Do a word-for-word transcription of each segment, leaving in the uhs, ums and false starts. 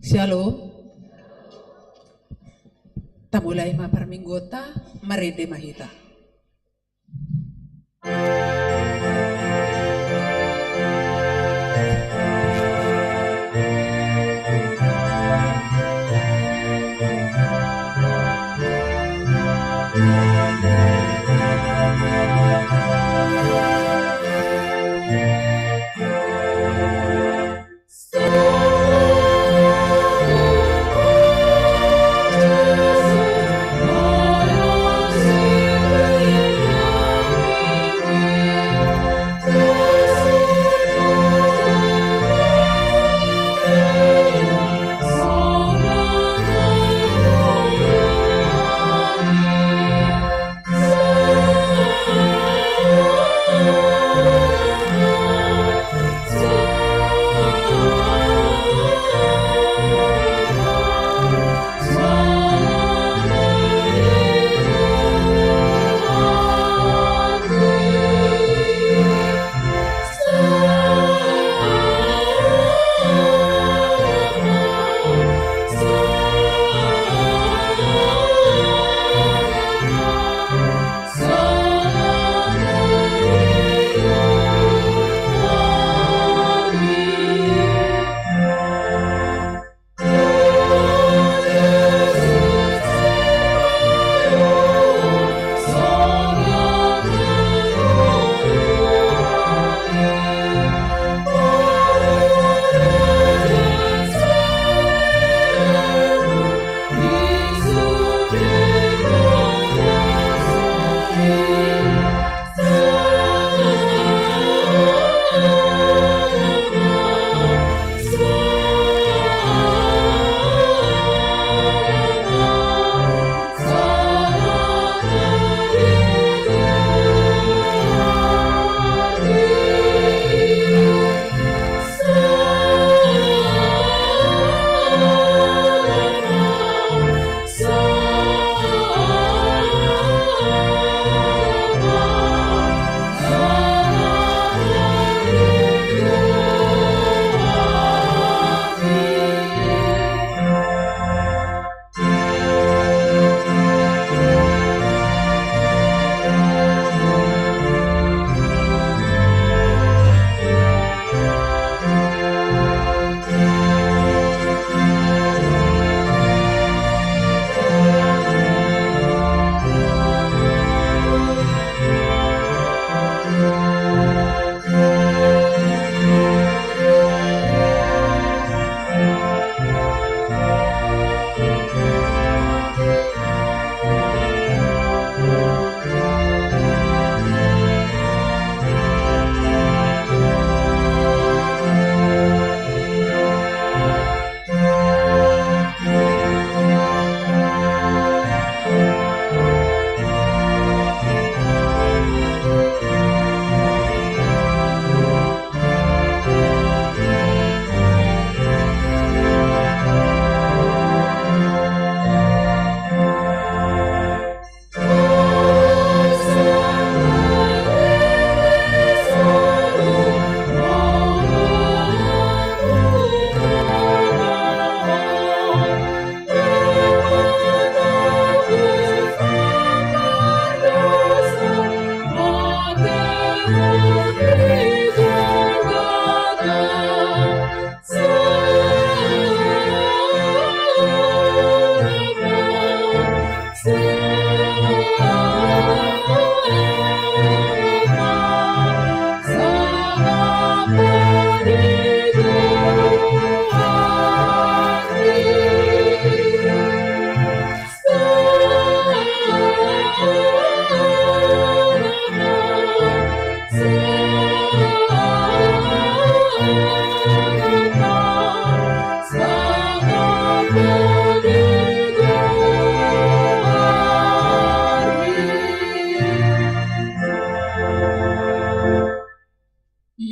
Syalom. Tamulai ma parmingguonta, marende ma hita.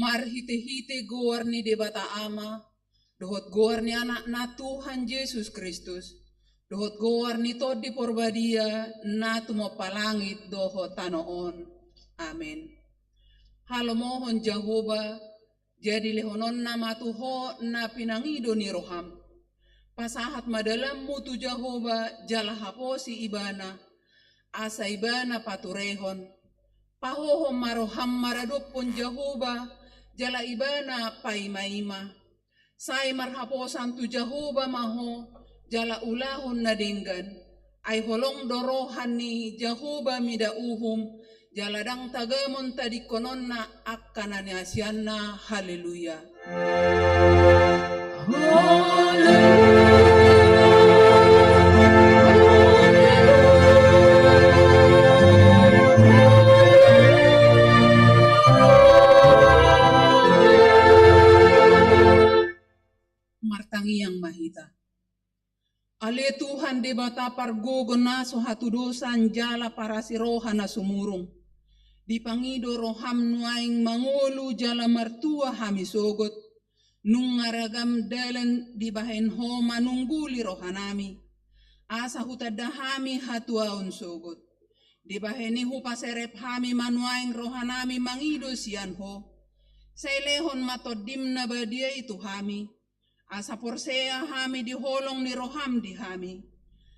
Marhitehite goar ni Debata Ama, dohot goar ni Anakna Tuhan Jesus Kristus, dohot goar ni Tondi Porbadia na tumompa langit dohot tano on. Amen. Halomohon Jahowa, jadi lehononna ma tu ho na pinangido ni roham. Pasahat ma dalanmu tu Jahowa jala haposi Ibana, asa Ibana paturehon. Pahohom ma roham maradophon Jahowa, jala Ibana paimaima. Sai marhaposan tu Jahowa ma ho, jala ulahon na denggan. Ai holong do roha ni Jahowa mida uhum, jala ndang tagamon tadingkononna angka na niasianna. Haleluya. Martangiang ma hita. Ale Tuhan Debata pargogo na so hatudosan jala parasi roha na sumurung. Dipangido roham nuaeng mangolu jala martua hami sogot. Nunga ragam dalan dibahen ho manungguli rohanami. Asa hutanda hami hatuaon sogot. Dibahen i hupaserep hami ma nuaeng rohanami mangido sian ho. Sai lehon ma tondim na badia i tu hami. Asa porsea hami di holong ni roham di hami.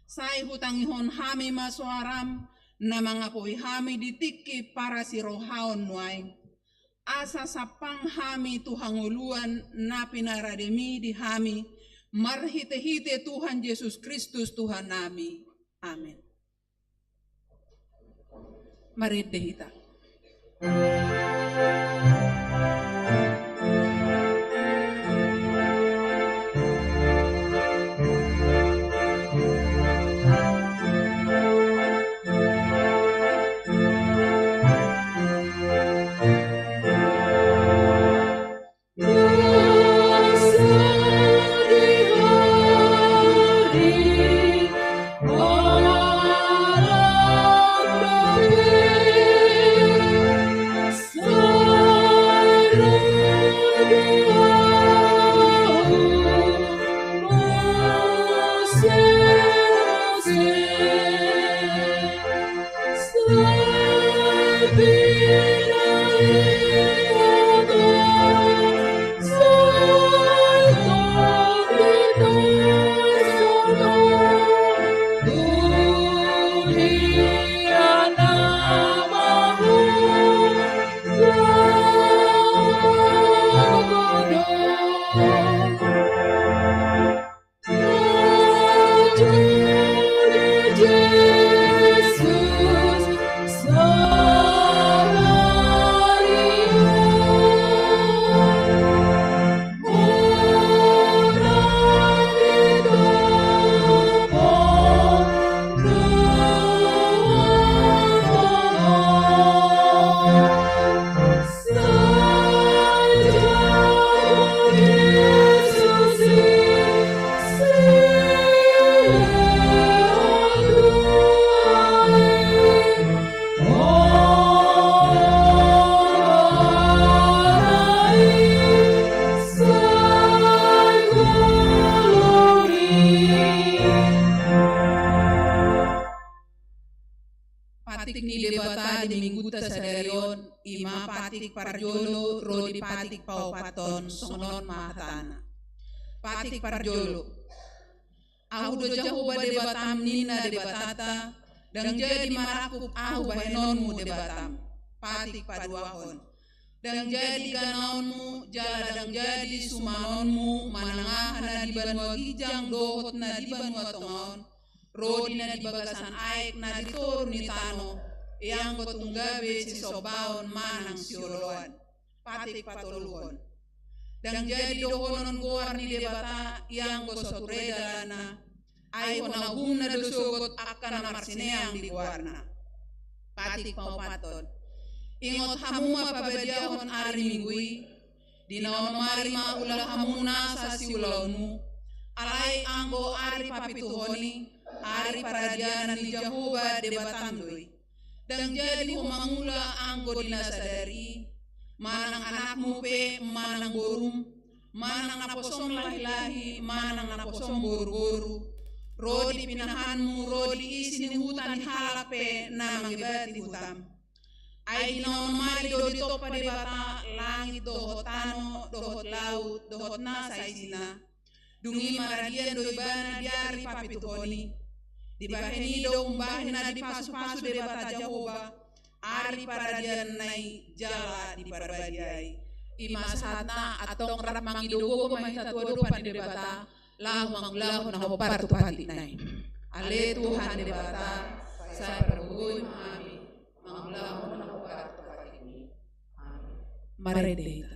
Sai hutangihon hami ma soaram, na mangapoi hami di tingki parasi rohaon nuaeng. Asa sampang hami tu hangoluan na pinarademi di hami, marhite-hite Tuhan Jesus Kristus Tuhannami. Amen. Marende hita. Patik ni Debata di Minggunta sadari on, i ma patik parjolo ro di patik paopathon, songon on ma hatana. Patik parjolo. Ahu do Jahowa Debatam, ninna Debatanta, ndang jadi marangkup Ahu bahenonmu Debatam. Patik paduahon. Ndang jadi ganaonmu, jala ndang jadi sumanonmu, manang aha na di banua ginjang dohot na di banua tonga on, ro di na di bagasan aek na di toru ni tano, ianggo tung gabe sisombaon manang sioloan. Patik patoluhon. Ndang jadi dohonon goar ni Debata, ianggo so ture dalanna, ai hona uhumna do sogot angka na marsineang di goarna. Patik paopathon. Ingot hamu ma pabadiahon ari Minggu i, di na onom ari ma ula hamu nasa siulaonmu, alai anggo ari papituhon i, ari paradianan ni Jahowa Debatam do i. Ndang jadi ho mangula anggo di na sadari i, manang anakmu pe, manang borum, manang naposom lahilahi, manang naposom boruboru, ro di pinahanmu, ro di isi ni huta ni halak pe na mangebati hutam. Ai di na onom ari do ditompa Debata langit dohot tano, dohot laut, dohot nasa isina. Dung i maradian do ibana di ari papituhon i. Dibahen i do umbahen na dipasupasu Debata Jahowa ari paradianna i jala diparbadia i. I ma sahatna, antong rap mangido gogo ma hita tu adopan ni Debata, laho mangulahon na hombar tu patikna i. Ale Tuhan Debata, sai pargogoi ma hami mangulahon na hombar tu patikmi. Amen. Marende hita.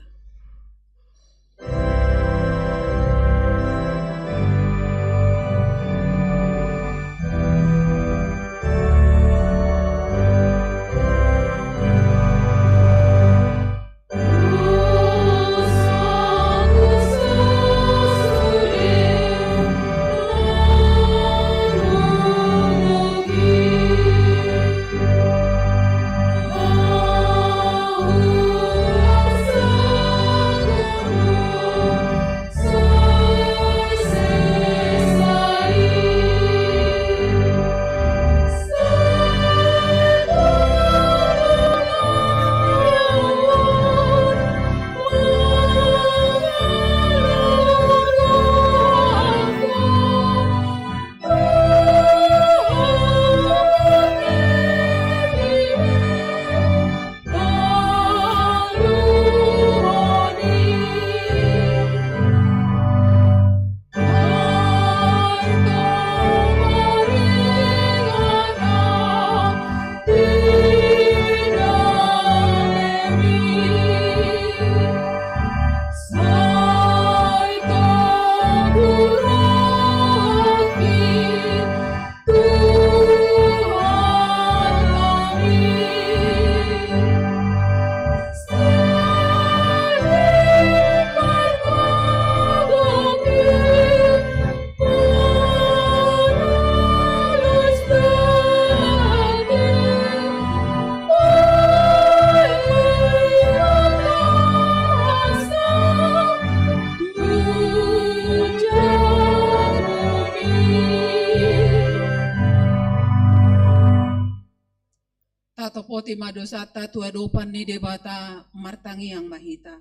Tatopoti ma dosanta tu adopan ni Debata, martangiang ma hita.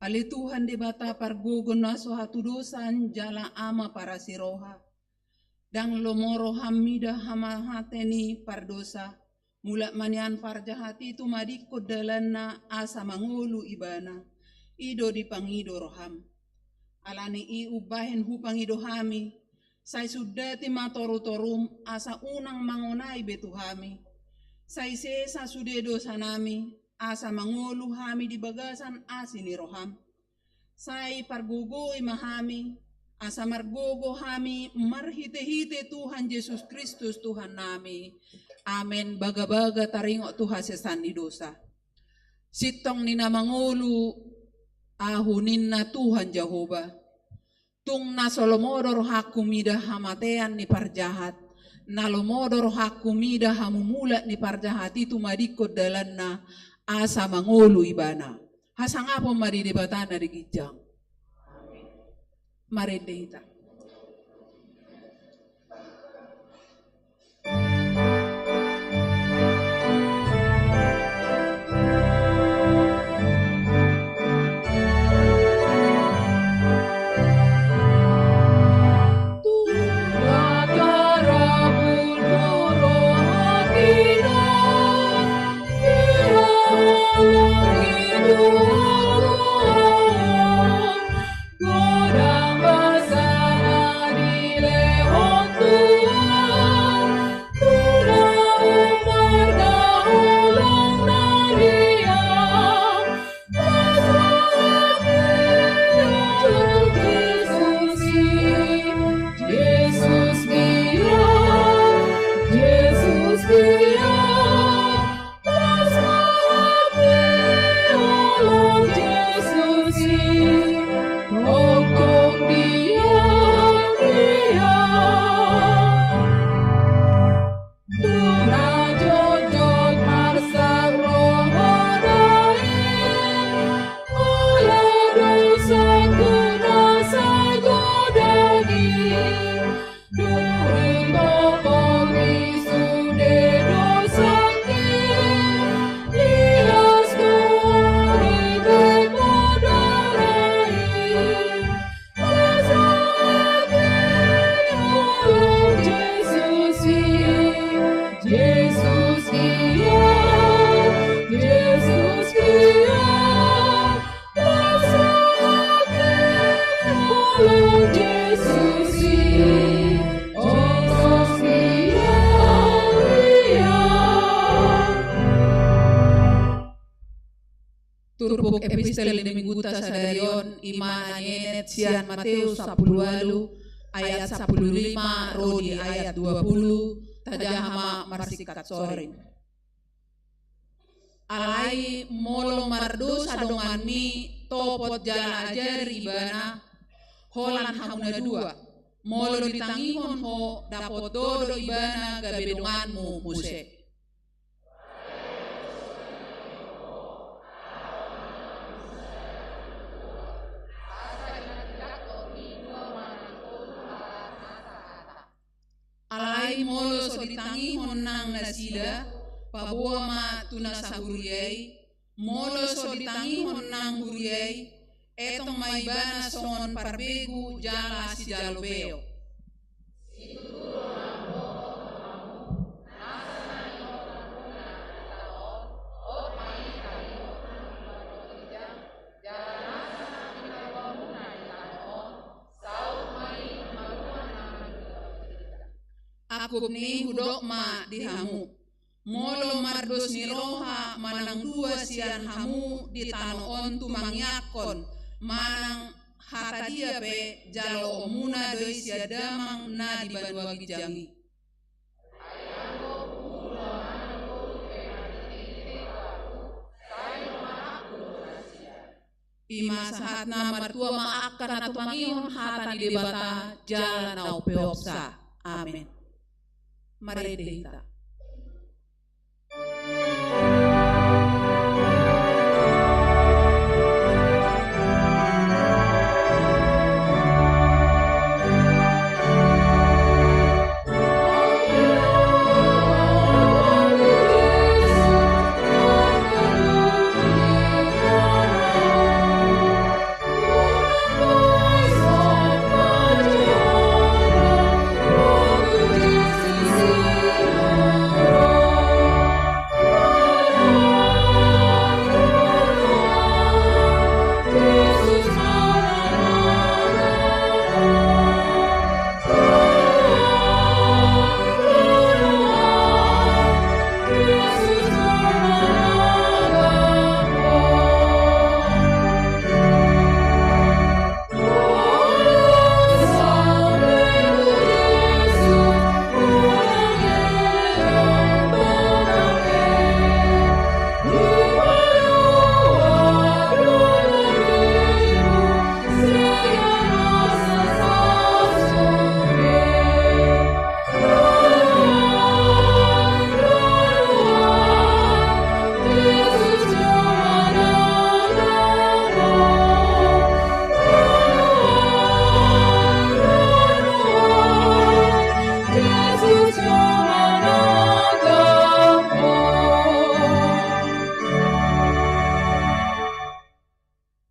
Ale Tuhan Debata pargogo na so hatudosan jala Ama parasi roha. Ndang lomo roham mida hamate ni pardosa, mulak ma nian parjahat i tumadingkon dalanna asa mangolu ibana, i do dipangido roham. Ala ni i umbahen hupangido hami, sai sundati ma torutorum asa unang mangonai be tu hami. Sai sesa sude dosanami, asa mangolu hami di bagasan asi ni roham. Sai pargogoi ma hami, asa margogo hami marhitehite Tuhan Jesus Kristus Tuhannami. Amen. Bagabaga taringot tu hasesaan ni dosa. Sintong ni na mangolu ahu, ninna Tuhan Jahowa. Tung na so lomo do rohangku mida hamatean ni parjahat, na lomo do rohangku mida hamumulak ni parjahat i tumadingkon dalanna asa mangolu ibana. Hasangapon ma di Debata na di ginjang. Marende hita. Jesus i, ongkos ni Maria. Turpuk epistel di mingguta sadari on i ma na nienet sian Mateus sampulu ualu ayat sampulu lima ro di ayat dua pulu, tajaha ma marsingkat soring. Alai molo mardosa donganmi, topot jala ajari ibana, holan hamu na dua. Molo ditangihon ho, dapot do ibana gabe donganmu muse. Alai molo so ditangihon nang nasida, paboa ma tu na sahuria i. Molo so ditangihon nang huria i, etong ma ibana songon parbegu jala sijalo beok. Angkup ni hudok ma di hamu. Molo mardos ni roha manang dua sian hamu di tano on tumangiangkon manang hata dia pe, jaloonmuna do i sian Damang na di banua ginjang i. I ma sahatna. Martua ma angka na tumangihon hata ni Debata jala na umpeopsa. Amen. Marende hita.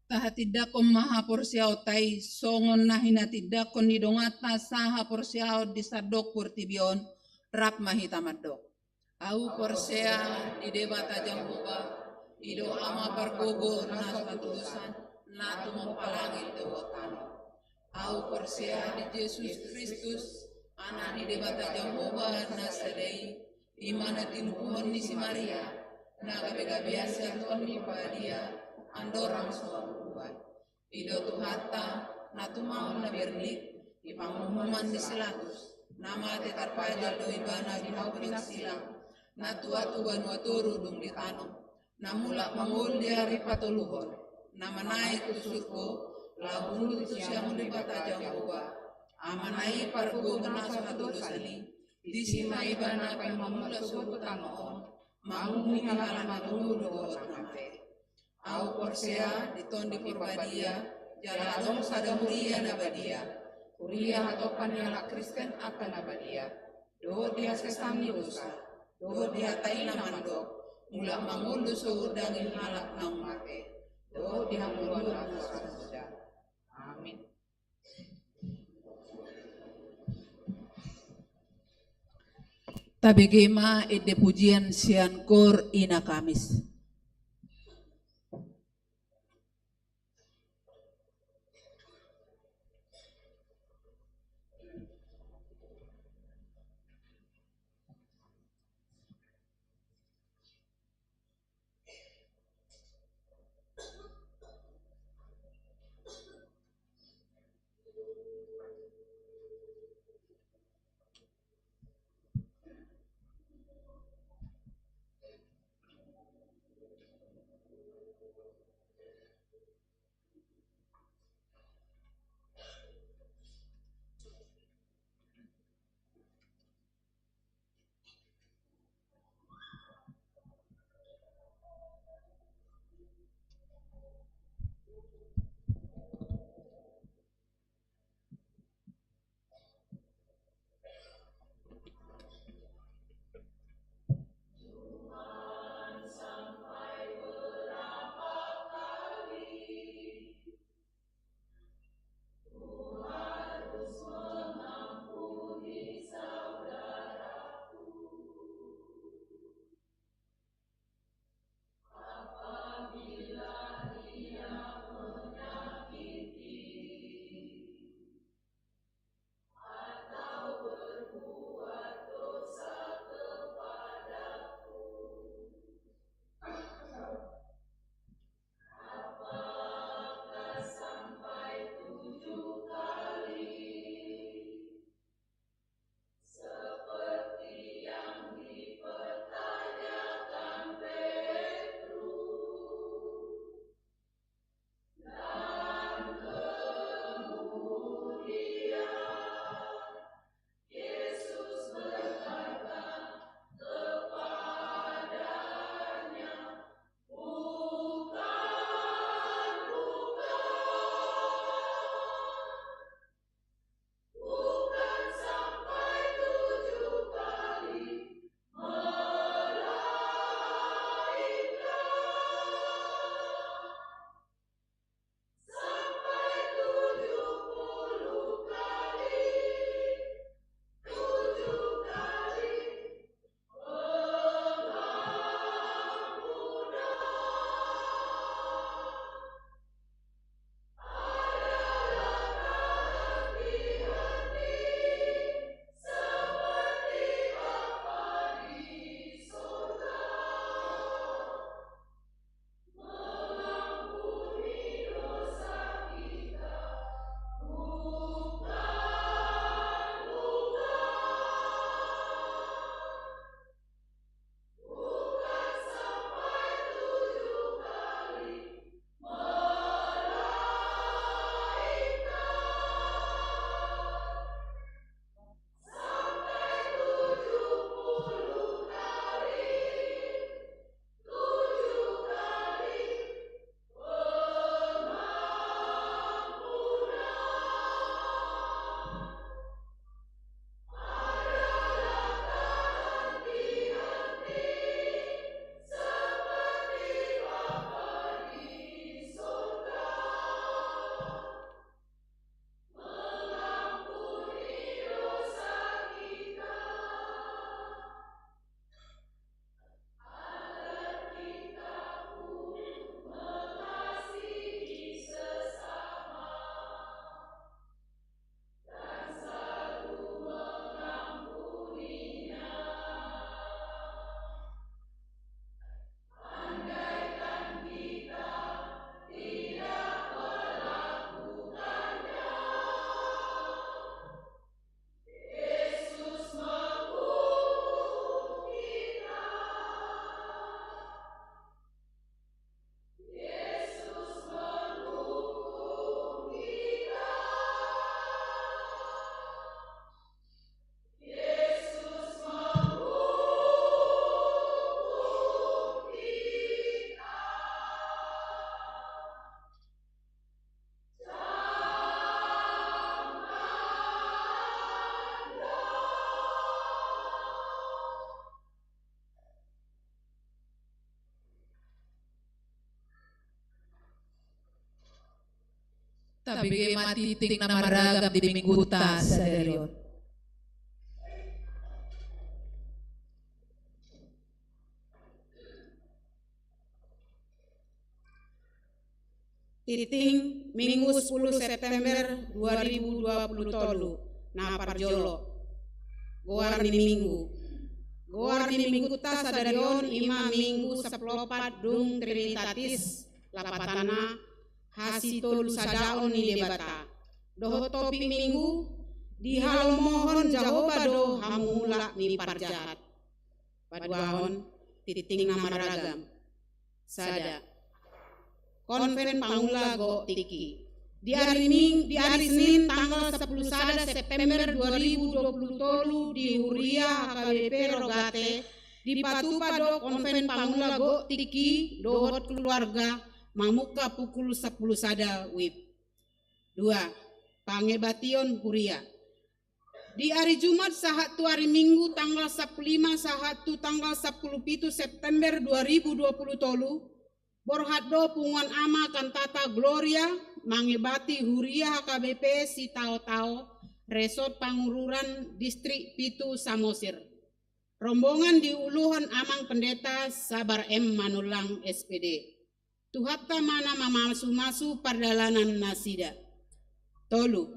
Tahatindangkon ma haporseaonta i, songon na hinatindangkon ni donganta sahaporseaon di sandok portibi on. Rap ma hita mandok. Ahu porsea di Debata Jahowa, i do Ama pargogo na so hatudosan, na tumompa langit dohot tano. Ahu porsea di Jesus Kristus, Anak ni Debata Jahowa na sada i, i ma na tinubuhon ni si Maria, na gabegabean sian Tondi Parbadia, andorang so hangoluan. I do Tuhanta, na tumaon na bernit, di panguhuman ni si Pilatus, na mate tarpajal do ibana di hau pinarsilang, na tuat tu banua toru dung di tano, na mulak mangolu di ari patoluhon, na manaek tu surgo, laho hundul tu siamun ni Debata Jahowa, Amana i pargogo na so hatudosan i, disi ma ibana paima mulak sogot tu tano on, manguhumi halak na mangolu dohot na mate. Ahu porsea di Tondi Parbadia, jala adong sada huria na badia, huria hatompa ni halak Kristen angka na badia, dohot di hasesaan ni dosa, dohot di hata i na mandok, mulak mangolu sogot daging halak naung mate, dohot di hangoluan na so hatudosan. Amin. Tabege ma ende pujian sian Koor Ina Kamis. Tabege ma tingting na marragam di mingguta sadari on. Tingting Minggu sepuluh September dua ribu dua puluh tolu na parjolo. Goar ni minggu. Goar ni mingguta sadari on ima Minggu sampulu opat dung Trinitatis, lapatanna hasitolusadaon ni Debata. Dohot topik minggu, dihalomohon Jahowa do hamumulak ni parjahat. Paduahon, tingting na marragam. Sada. Konven Pangula Gok Tingki. Di ari Ming-, di ari Senin tanggal sampulu sada September dua ribu dua puluh tolu di Huria H K B P Rogate, dipatupa do Konven Pangula Gok Tingki dohot keluarga mamungka pukul sampulu sada wib. Dua. Pangebation Huria. Di ari Jumat sahat tu ari Minggu tanggal sampulu lima sahat tu tanggal sampulu pitu September dua ribu dua puluh tolu, borhat do punguan ama Cantata Gloria mangebati Huria H K B P Sitaotao, Resort Pangururan, Distrik Pitu Samosir. Rombongan diuluhon Amang Pendeta Sabar M Manullang S P D. Tuhanta ma na mamasumasu pardalanan nasida. Tolu.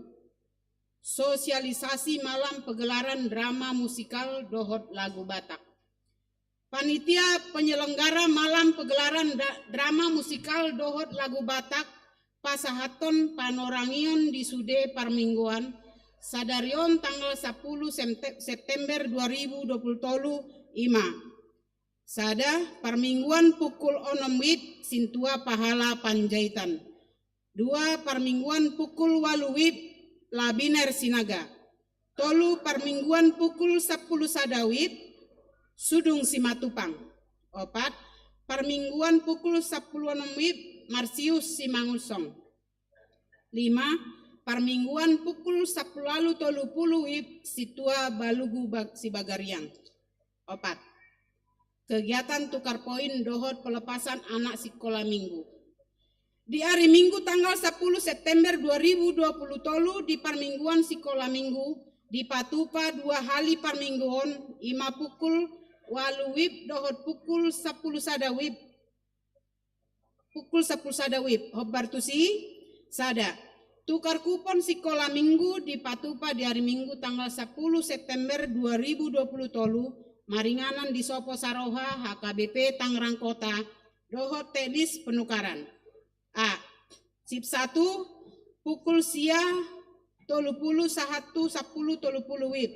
Sosialisasi malam pegelaran drama musikal dohot lagu Batak. Panitia penyelenggara malam pegelaran da-, drama musikal dohot lagu Batak pasahathon panorangion di sude parmingguan sadari on tanggal sampulu Semte-, September dua ribu dua puluh tolu ima. Sada, parmingguan pukul onom wib, Sintua Pahala Panjaitan. Dua, parmingguan pukul walu wib, Labiner Sinaga. Tolu, parmingguan pukul sampulu sada wib, Sudung Simatupang. Opat, parmingguan pukul sampulu onom wib, Marsius Simangunsong. Lima, parmingguan pukul sampulu walu tolu pulu wib, Sintua Balugu Ba-, Sibagariang. Opat, kegiatan tukar poin dohot pelepasan anak sikola minggu. Di ari Minggu tanggal sampulu September dua ribu dua pulu tolu di parmingguan sikola minggu, dipatupa dua hali parmingguon, ima pukul walu wib dohot pukul sampulu sada wib. Pukul sampulu sada wib, hombar tusi, sada. Tukar kupon sikola minggu dipatupa di ari Minggu tanggal sampulu September dua ribu dua pulu tolu, maringanan di Sopo Saroha H K B P Tangerang Kota, dohot teknis penukaran. A. Sip satu, pukul sia tolu pulu sahat tu sampulu tolu pulu wib,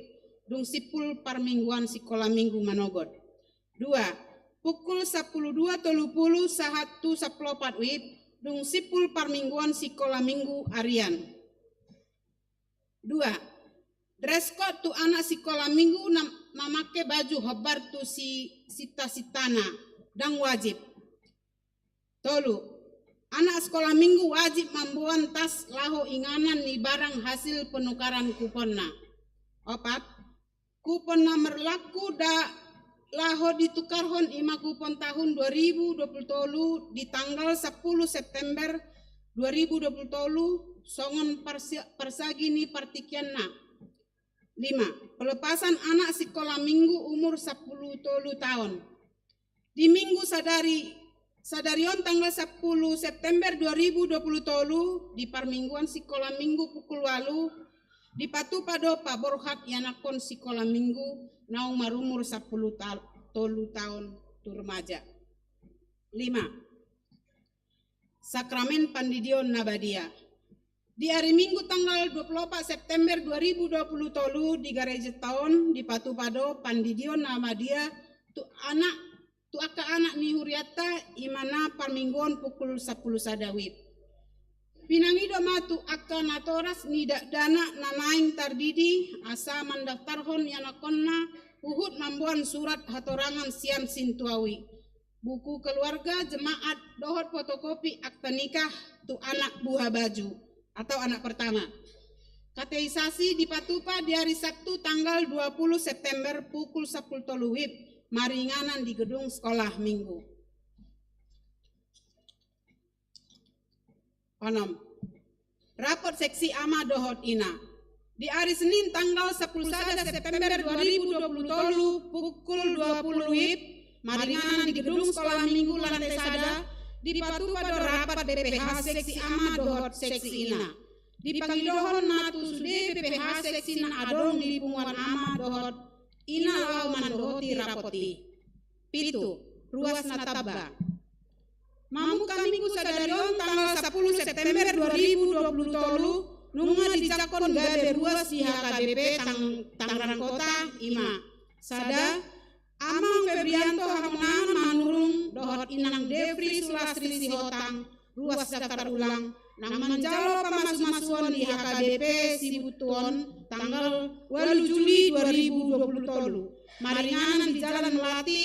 dung simpul parmingguan sikola minggu manogot. Dua, pukul sampulu dua tolu pulu sahat tu sampulu opat wib, dung simpul parmingguan sikola minggu arian. Dua, dress code tu anak sikola minggu na mamangke baju hombar tu si-, sinta-sintana, ndang wajib. Tolu, anak sikola minggu wajib mamboan tas laho inganan ni barang hasil penukaran kuponna. Opat, kupon na marlaku da laho ditukarhon ima kupon tahun dua ribu dua pulu tolu di tanggal sampulu September dua ribu dua pulu tolu songon parsi-, parsagi ni partingkianna. Lima, pelepasan anak sikola minggu umur sampulu tolu taon. Di Minggu sadari, sadari on tanggal sampulu September dua ribu dua pulu tolu, di parmingguan sikola minggu pukul walu, dipatupa do paborhat ianakhon sikola minggu naung marumur sampulu ta-, tolu taon tu remaja. Lima, Sakramen Pandidion na Badia. Di ari Minggu tanggal dua pulu opat September dua ribu dua pulu tolu di gareja taon dipatupa do pandidion na badia tu anak, tu angka anak ni hurianta, ima na parmingguon pukul sampulu sada wib. Pinangido ma tu angka natoras ni dakdanak na naeng tardidi asa mandaftarhon ianakhonna huhut mamboan surat hatorangan sian sintuaui, buku keluarga, jemaat, dohot fotokopi akta nikah tu anak buha baju atau anak pertama. Kateisasi dipatupa di ari Sabtu tanggal dua pulu September pukul sampulu tolu wib, maringanan di gedung sekolah minggu. Onom. Rapot seksi ama dohot ina. Di ari Senin tanggal sampulu sada September dua ribu dua pulu tolu pukul dua pulu W I B, maringanan di gedung sekolah minggu lantai sada, dipatupa do rapat B P H seksi ama dohot seksi ina. Dipangidohon ma tu sude B P H seksi na adong di punguan ama dohot ina laho mandohoti rapot i. Pitu, ruas na tamba. Mamungka minggu sadari on tanggal sampulu September dua ribu dua pulu tolu, nunga dijangkon gabe ruas di H K B P Tang-, Tangerang Kota, i ma. Sada, Amang Febrianto Hamonangan Manurung dohot Inang Devri Sulastri Sihotang, ruas daftar ulang, nang manjalo pamasumasuon di H K B P Sibutuon tanggal ualu Juli dua ribu dua pulu tolu. Maringanan di Jalan Melati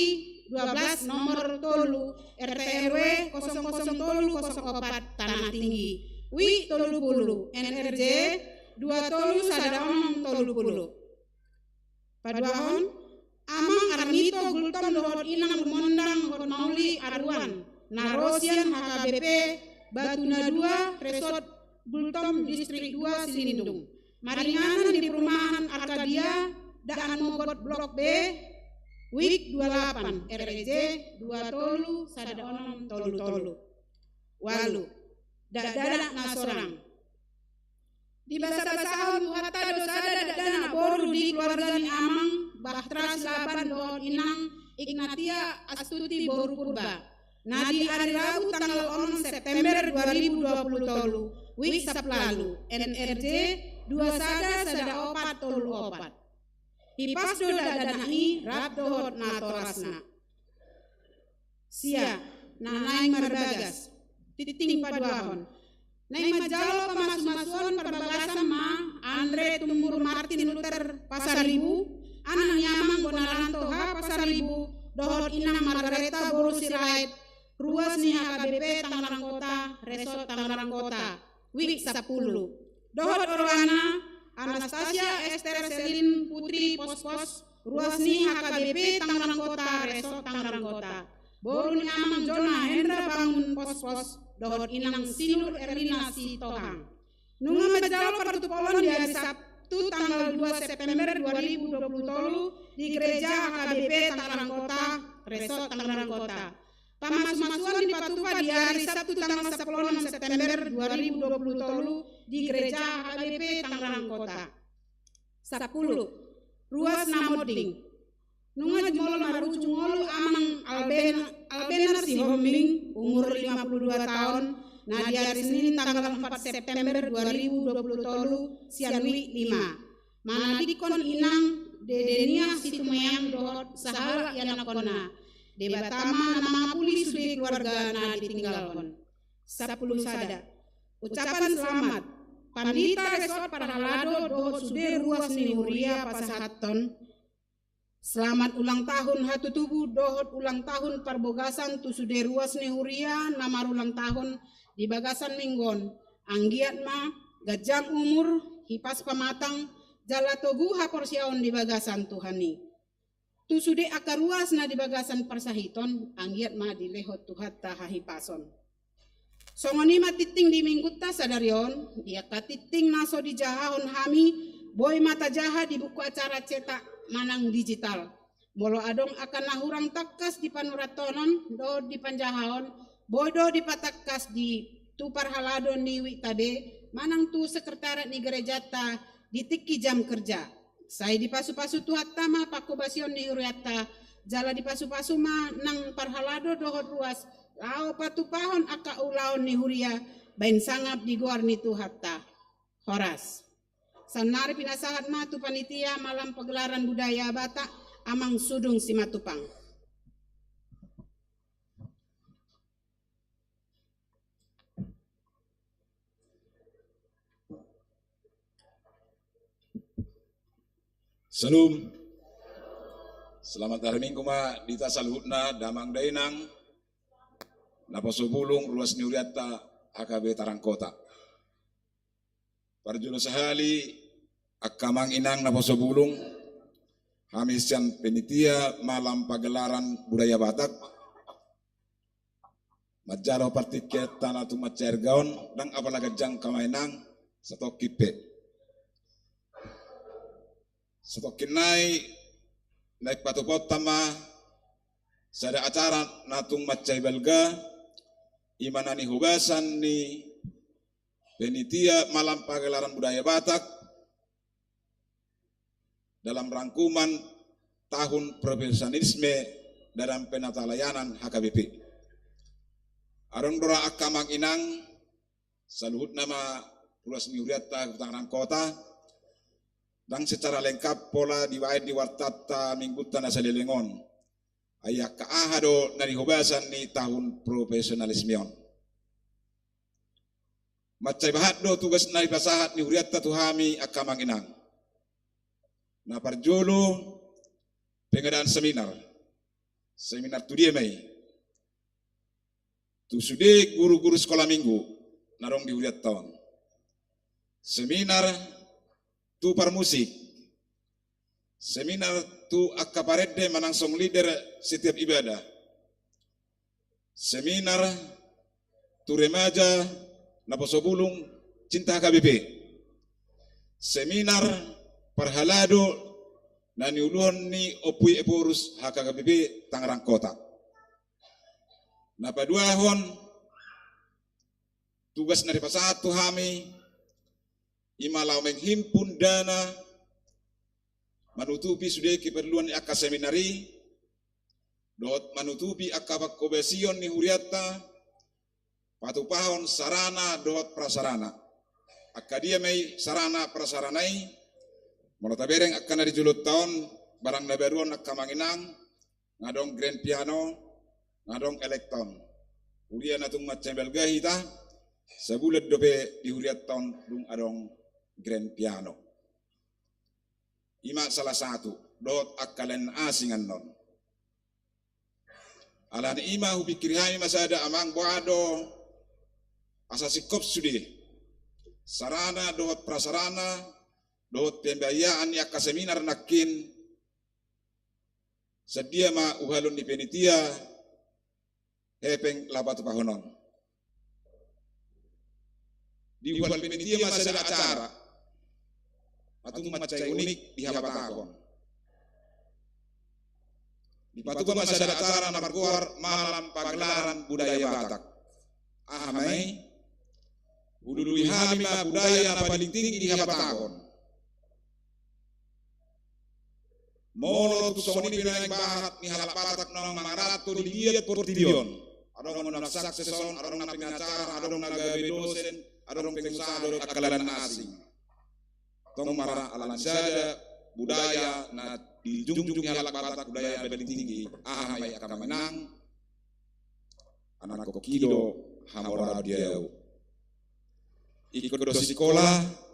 dua belas nomor tolu, R T R W kosong kosong tolu kosong opat, Tanah Tinggi. W I tolu pulu, N R J dua tolu sada onom tolu pulu. Paduahon, Amang Armito Gultom dohot Inang Rumondang dohot Mauli Aruan, na ro sian H K B P Batuna dua, Resort Gultom, Distrik dua, Silindung. Maringanan di perumahan Arkadia, Daan Mogot Blok B, W I K dua lapan, R E J dua tolu sada onom tolu tolu. Ualu, dakdanak na sorang. Dibasabasahon Tuhanta do sada dakdanak boru di keluarga ni Amang Bahtera Silaban dohot Inang Ignatia Astuti boru Purba, na di ari Rabu tanggal onom September dua ribu dua puluh tolu, W I K sampulu ualu, N R J dua sada sada opat tolu opat. Hipas do dakdanak i rap dohot natorasna. Sia, na naeng marbagas. Tingting paduahon. Naeng manjalo pamasumasuon parbagasan ma Andre Tumbur Martin Luther Pasaribu, anak ni Amang Bonaranto H Pasaribu, dohot Inang Margareta boru Sirait, ruas ni H K B P Tangerang Kota, Resort Tangerang Kota, W I K sampulu. Dohot oroana, Anastasia Ester Selin Putri Pospos, ruas ni H K B P Tangerang Kota, Resort Tangerang Kota. Boru ni Amang Jona Hendra Bangun Pospos, dohot Inang Sinur Erlina Sitohang. Nunga manjalo partupolon di ari Sabtu tanggal dua September dua ribu dua puluh tolu di gereja H K B P Tangerang Kota, Resort Tangerang Kota. Pamasumasuon dipatupa di ari Sabtu tanggal sampulu onom September dua ribu dua puluh tolu di gereja H K B P Tangerang Kota. Sampulu, ruas na monding. Nunga jumolo marujung ngolu Amang Alben-, Albenar Sihombing, umur lima puluh dua taon, na di ari Senin tanggal empat September dua ribu dua puluh tolu, sian W I K lima. Manadingkon Inang Dedenia Situmeang dohot sahalak ianakkonna. Debata ma na mangapuli sude keluarga na ditinggalhon. Sampulu sada. Ucapan selamat. Pandita, Resort, parhalado dohot sude ruas ni huria pasahathon selamat ulang tahun hatutubu dohot ulang tahun parbogasan tu sude ruas ni huria na marulang tahun di bagasan minggu on. Anggiat ma ganjang umur, hipas pamatang, jala togu haporseaon di bagasan Tuhan i. Tu sude angka ruas na di bagasan parsahiton, anggiat ma dilehon Tuhanta hahipason. Songon i ma tingting di minggunta sadari on, di angka tingting na so dijahahon hami, boi ma tajaha di buku acara cetak manang digital. Molo adong angka na hurang tangkas di panurathonon dohot di panjahaon, boi do dipatangkas di tu parhalado ni W I K ta be, manang tu sekretariat ni gerejanta di tingki jam kerja. Sai dipasupasu Tuhanta ma panghobasion ni hurianta, jala dipasupasu ma nang parhalado dohot ruas, laho patupahon angka ulaon ni huria, baen sangap di goar ni Tuhanta. Horas. Saonnari pinasahat ma tu panitia malam pagelaran budaya Batak, Amang Sudung Simatupang. Salam. Selamat hari Minggu ma di hita saluhutna, damang dainang, naposo bulung, ruas ni hurianta H K B Tangerang Kota. Parjolo sahali, angka amang inang naposo bulung, hami sian panitia malam pagelaran budaya Batak, manjalo partingkianta na tung mansai arga on, ndang apala ganjang hamu amang inang, Satongkin pe. Satongkin nai, naeng patupaonta ma sada acara na tung mansai balga, i ma na nihobasan ni panitia malam pagelaran budaya Batak dalam rangkuman tahun profesionalisme dalam penatalayanan H K B P. Adong do ra angka amang inang, saluhutna ma ruas ni hurianta Tangerang Kota, ndang secara lengkap pola dibaen di wartanta minggunta na saleleng on. Ai angka aha do na nihobasan ni tahun profesionalisme on. Mansai bahat do tugas na dipasahat ni hurianta tu hami angka amang inang. Na parjolo, pengadaan seminar. Seminar tu dia ma i? Tu sude guru-guru sekolah minggu na adong di hurianta on. Seminar tu parmusik. Seminar tu angka parende manang song leader setiap ibadah. Seminar tu remaja naposo bulung cinta H K B P. Seminar parhalado na niuluhon ni Ompu i Ephorus H K B P Tangerang Kota. Na paduahon, tugas na dipasahat tu hami i ma laho menghimpun dana manutupi sude keperluan ni angka seminar i, dohot manutupi angka panghobasion ni hurianta, patupahon sarana dohot prasarana. Angka dia ma i sarana prasarana i? Molo tabereng angka na di jolonta on, barang na baru on angka amang inang, nga adong grand piano, nga adong elektron. Huria na tung mansai balga hita, sabulan dope di hurianta on dung adong grand piano. I ma salah satu, dohot angka laen na asing annon. Alani i ma hupingkiri hami ma sada amang, boha do asa singkop sude sarana dohot prasarana dohot pembiayaan ni angka seminar nangkin, sadia ma uhalon ni panitia hepeng laho patupahon on. Diuhal panitia ma sada acara na tung mansai unik di habatahon. Dipatupa ma sada acara na margoar Malam Pagelaran Budaya Batak. Aha ma i? Hulului hami ma budaya na paling tinggi di habatahon. Molo tung songon i pe naeng bahat ni halak Batak naung mangaranto di liat portibi on, adong na sukses on, adong na pengacara, adong na gabe dosen, adong pengusaha dohot angka laen na asing. Tong ma ra alani sada budaya na dijungjung ni halak Batak, budaya na paling tinggi. Aha ma i angka amang inang? Anakkonki do hamoraon di ahu. Ingkon do sikola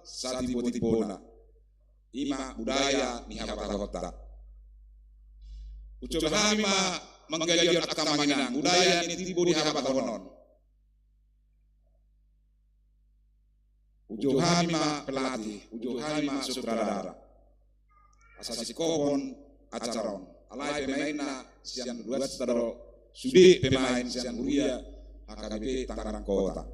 satimbotibona. I ma budaya ni habatahonta. Hucoba hami ma manggalihon angka amang inang budaya na timbo di habatahon on. Hujou hami ma pelatih, hujou hami ma sutradara. Asa singkophon acara on. Alai pemainna sian ruasta do, sude pemain sian huria H K B P Tangerang Kota.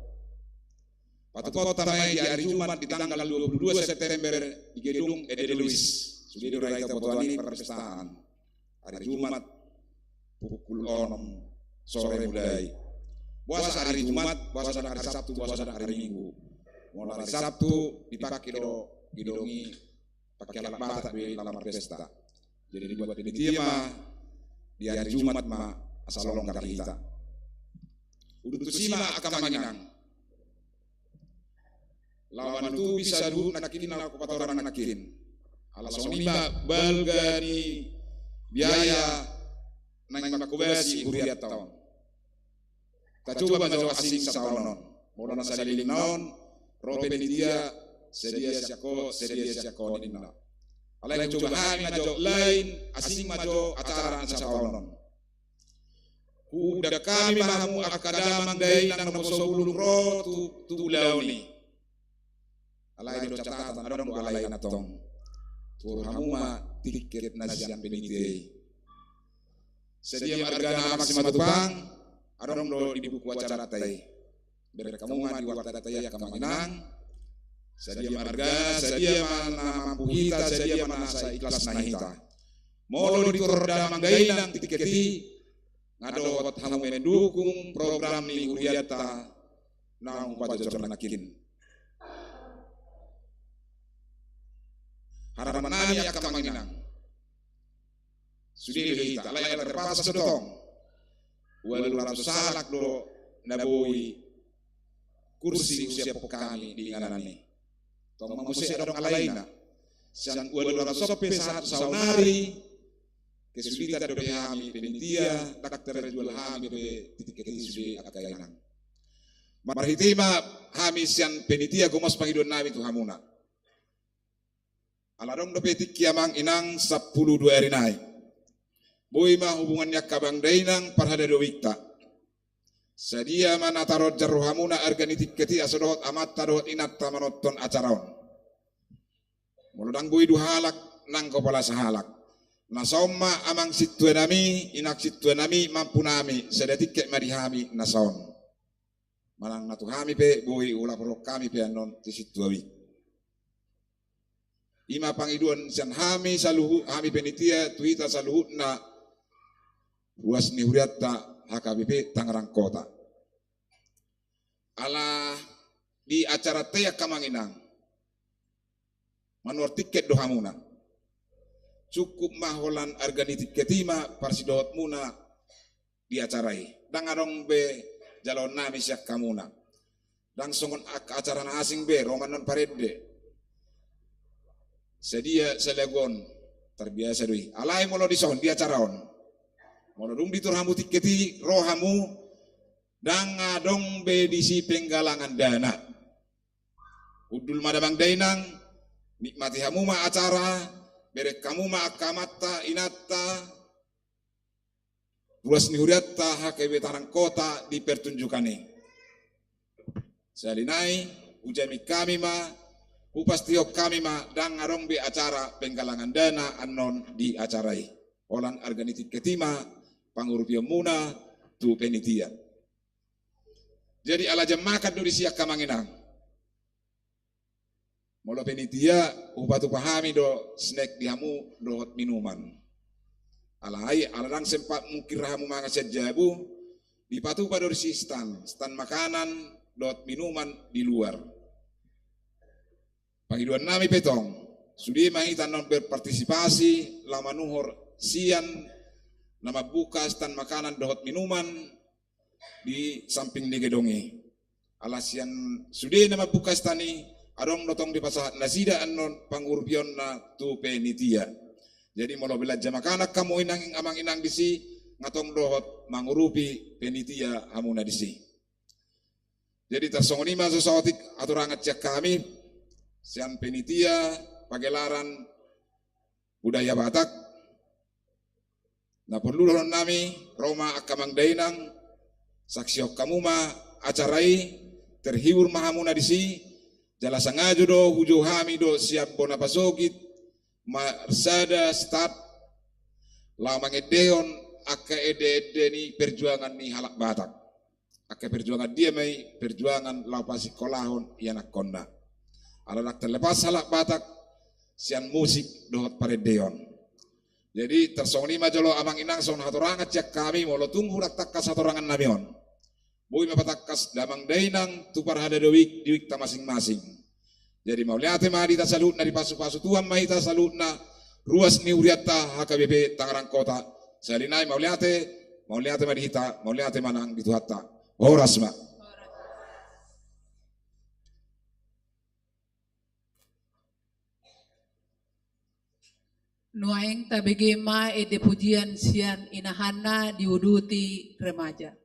Patupaonta ma i di ari Jumat di tanggal dua puluh dua September di gedung Edelweiss. Sude do ra hita botoan i parpestaan. Ari Jumat pukul onom sore mulai. Boasa ari Jumat, boasa ndang ari Sabtu, boasa ndang ari Minggu? Molo ari Sabtu dipake do gedung i, pake halak Batak do i laho marpesta. Jadi dibuat panitia ma di ari Jumat ma asa longgar hita. Udut tusi ma angka amang inang. Laho manutupi saluhut nangkin na hupatorang nangkin. Ala songon i ma balga ni biaya naeng manghobasi hurianta on. Tacoba ma jo asing sataonon. Molo na saleleng on ro panitia, sadia sian ho, sadia sian ho ninna. Alai coba hami ma jo lain, asing ma jo acara na sataonon. Huundang hami ma hamu angka damang dainang naposo bulung ro tu, tu ulaon i. Alai do catatan, adong do alai na tong. Tuhor hamu ma tiket na sian panitia i. Sadia ma argana, Amang Simatupang? Adong do di buku acaranta i. Bereng hamu ma di wartanta i angka amang inang. Sadia ma arga, sadia ma na mampu hita, sadia ma na saikhlasna hita. Molo dituhor damang dainang tiket i, nga dohot hamu mendukung program ni hurianta naung pajongjong nangkin. Harapan nami angka amang inang, sude do hita, alai ala terbatas do tong. Ualu ratus halak do na boi kursi husiaphon hami di inganan i. Tong ma muse adong alaina. Sian ualu ratus on pe sahat saonari, kesulitan dope hami panitia, ndang tarjual hami dope tiket i sude angka inang. Marhite i ma hami sian panitia gomos pangidoan nami tu hamuna. Ala adong dope tingki amang inang sampulu dua ari nai. Boi ma hubungan ni angka amang dainang parhalado dohot hita. Sadia ma na taronjar rohamuna arga ni tiket i asa dohot amanta dohot inanta manonton acara on. Molo ndang boi dua halak, nanggo pola sahalak. Na saon ma amang sintua nami, inang sintua nami, mampu nami, sada tiket ma di hami na saon. Manang na tu hami pe boi hulaporhon hami pe annon tu sintua i. I ma pangidoan sian hami saluhut, hami panitia tu hita saluhutna ruas ni hurianta H K B P Tangerang Kota. Ala di acaranta i angka amang inang, manuhor tiket do hamuna. Cukup ma holan arga ni tiket i ma parsidohotmuna di acara i. Ndang adong be jaloon nami sian hamuna. Ndang songon a-, acara na asing be, ro ma annon parende. Sadia saleagu on, tarbiasa do i. Alai molo dison di acara on, molo dung dituhor hamu tiket i, ro hamu, ndang adong be disi penggalangan dana. Hundul ma damang dainang, nikmati hamu ma acara, bereng hamu ma angka amanta, inanta, ruas ni hurianta H K B P Tangerang Kota di pertunjukan i. Sahali nai, hujamin hami ma, hupastihon hami ma, ndang adong be acara penggalangan dana annon di acara i. Holan arga ni tiket i ma pangurupionmuna tu panitia. Jadi ala jammakan do disi angka amang inang. Molo panitia, hupatupa hami do snack di hamu dohot minuman. Alai ala ndang sempat mungkin ra hamu mangan sian jabu, dipatupa do disi stan, stan makanan dohot minuman di luar. Pangidoan nami pe tong, sude ma hita annon berpartisipasi, laho manuhor sian na mambuka stan makanan dohot minuman di samping ni gedong i. Ala sian sude na mambuka stan i, adong do tong dipasahat nasida annon pangurupionna tu panitia. Jadi molo belanja makanan hamu inang, amang inang disi, nga tong dohot mangurupi panitia hamuna disi. Jadi tarsongon i ma so saotik hatorangan sian hami, sian panitia pagelaran budaya Batak. Na porlu dohonon nami, ro ma angka amang dainang, saksihon hamu ma acara i, terhibur ma hamuna disi, jala sangajo do hujou hami do sian bona pasogit, marsada start, laho mangendehon angka ende-ende ni perjuangan ni halak Batak. Angka perjuangan dia ma i, perjuangan laho pasingkolahon ianakhonna. Ala ndang terlepas halak Batak sian musik dohot parendeon. Jadi tarsongon i ma jolo amang inang songon hatorangan sian hami, molo tung hurang tangkas hatorangan nami on, boi ma patangkas damang dainang tu parhalado dohot di uikta masing-masing. Jadi mauliate ma di hita saluhutna, dipasu-pasu Tuhan ma hita saluhutna, ruas ni hurianta H K B P Tangerang Kota. Sahali nai mauliate, mauliate ma di hita, mauliate ma nang di Tuhanta. Horas ma. Nuaeng tabege ma ende pujian sian inahanna diuduti remaja.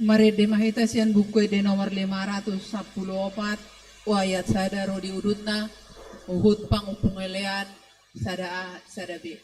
Marende ma hita sian Buku Ende nomor lima ratus sampulu opat, ayat sada ro di udutna, huhut pangumpulon sada A, sada B.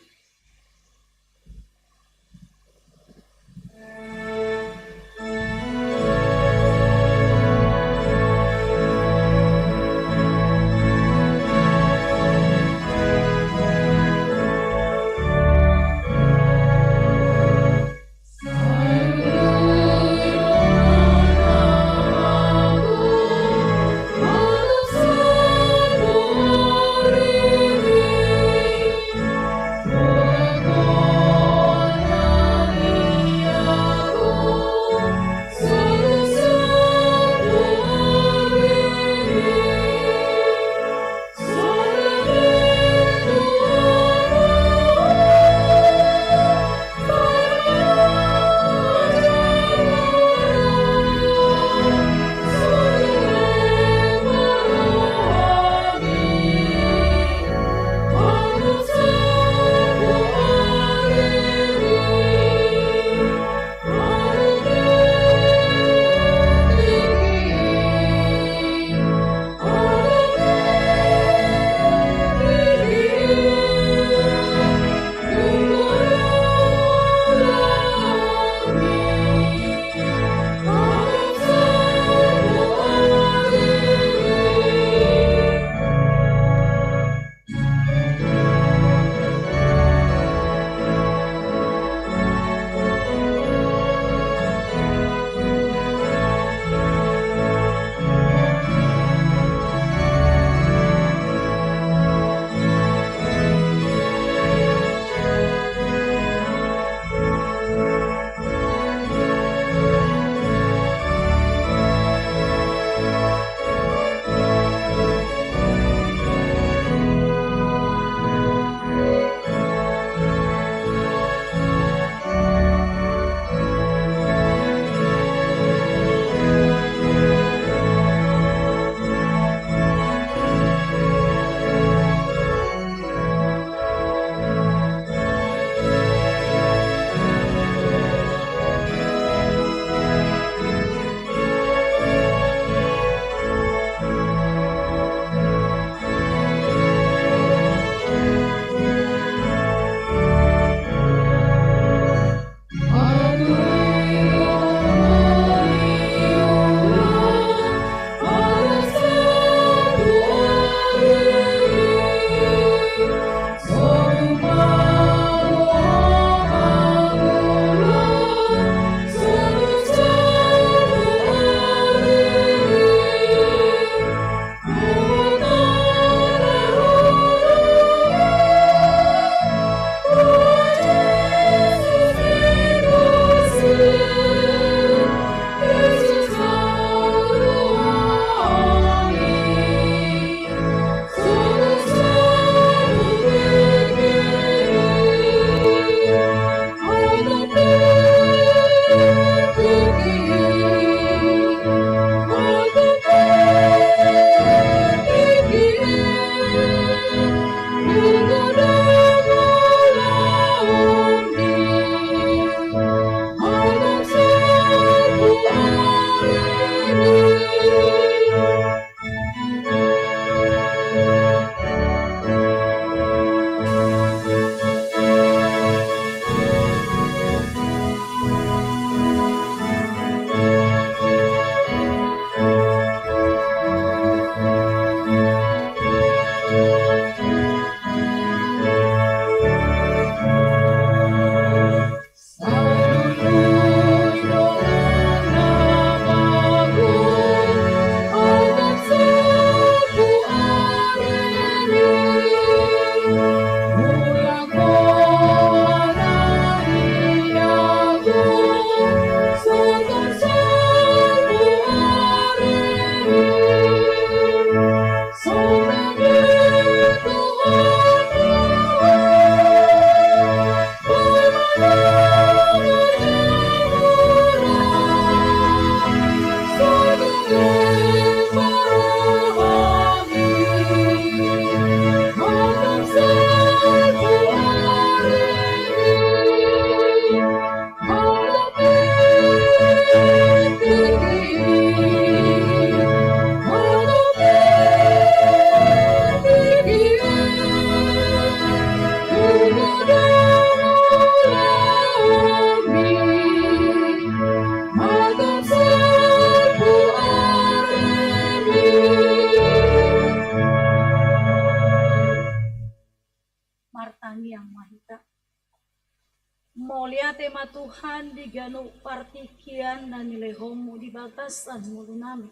Tuhan, di ganup partingkian na nilehonmu di bagasan ngolunami.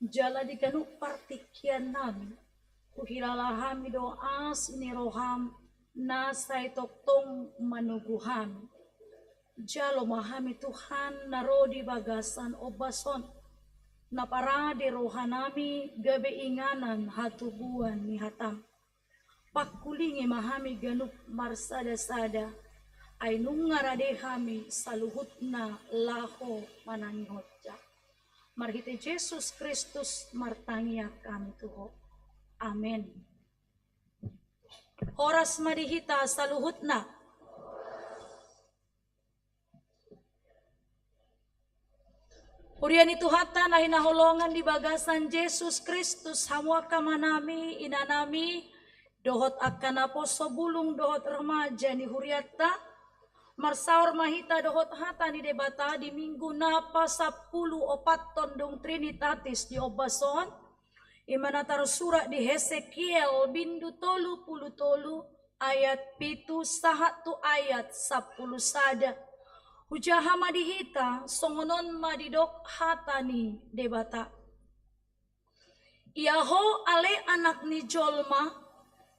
Jala di ganup partingkian nami, huhilala hami do asi ni roham na sai tongtong manogu hami. Jalo ma hami Tuhan na ro di bagasan ombas on, na parade rohanami gabe inganan hatubuan ni hatam. Pangkulingi ma hami ganup marsada-sada, ai nunga rade hami saluhutna laho manangihon. Marhite Jesus Kristus martangiang hami tu Ho. Amen. Horas ma di hita saluhutna. Huria ni Tuhanta na hinaholongan di bagasan Jesus Kristus, hamu angka amanami, inanami, dohot angka naposo bulung dohot remaja ni hurianta, marsaor ma hita dohot hata ni Debata di Minggu na pasampulu opathon dung Trinitatis di ombas on, i ma na tarsurat di Hesekiel bindu tolu pulu tolu ayat pitu sahat tu ayat sampulu sada. Hujaha ma di hita, songon on ma didok hata ni Debata. Ia ho ale anak ni jolma,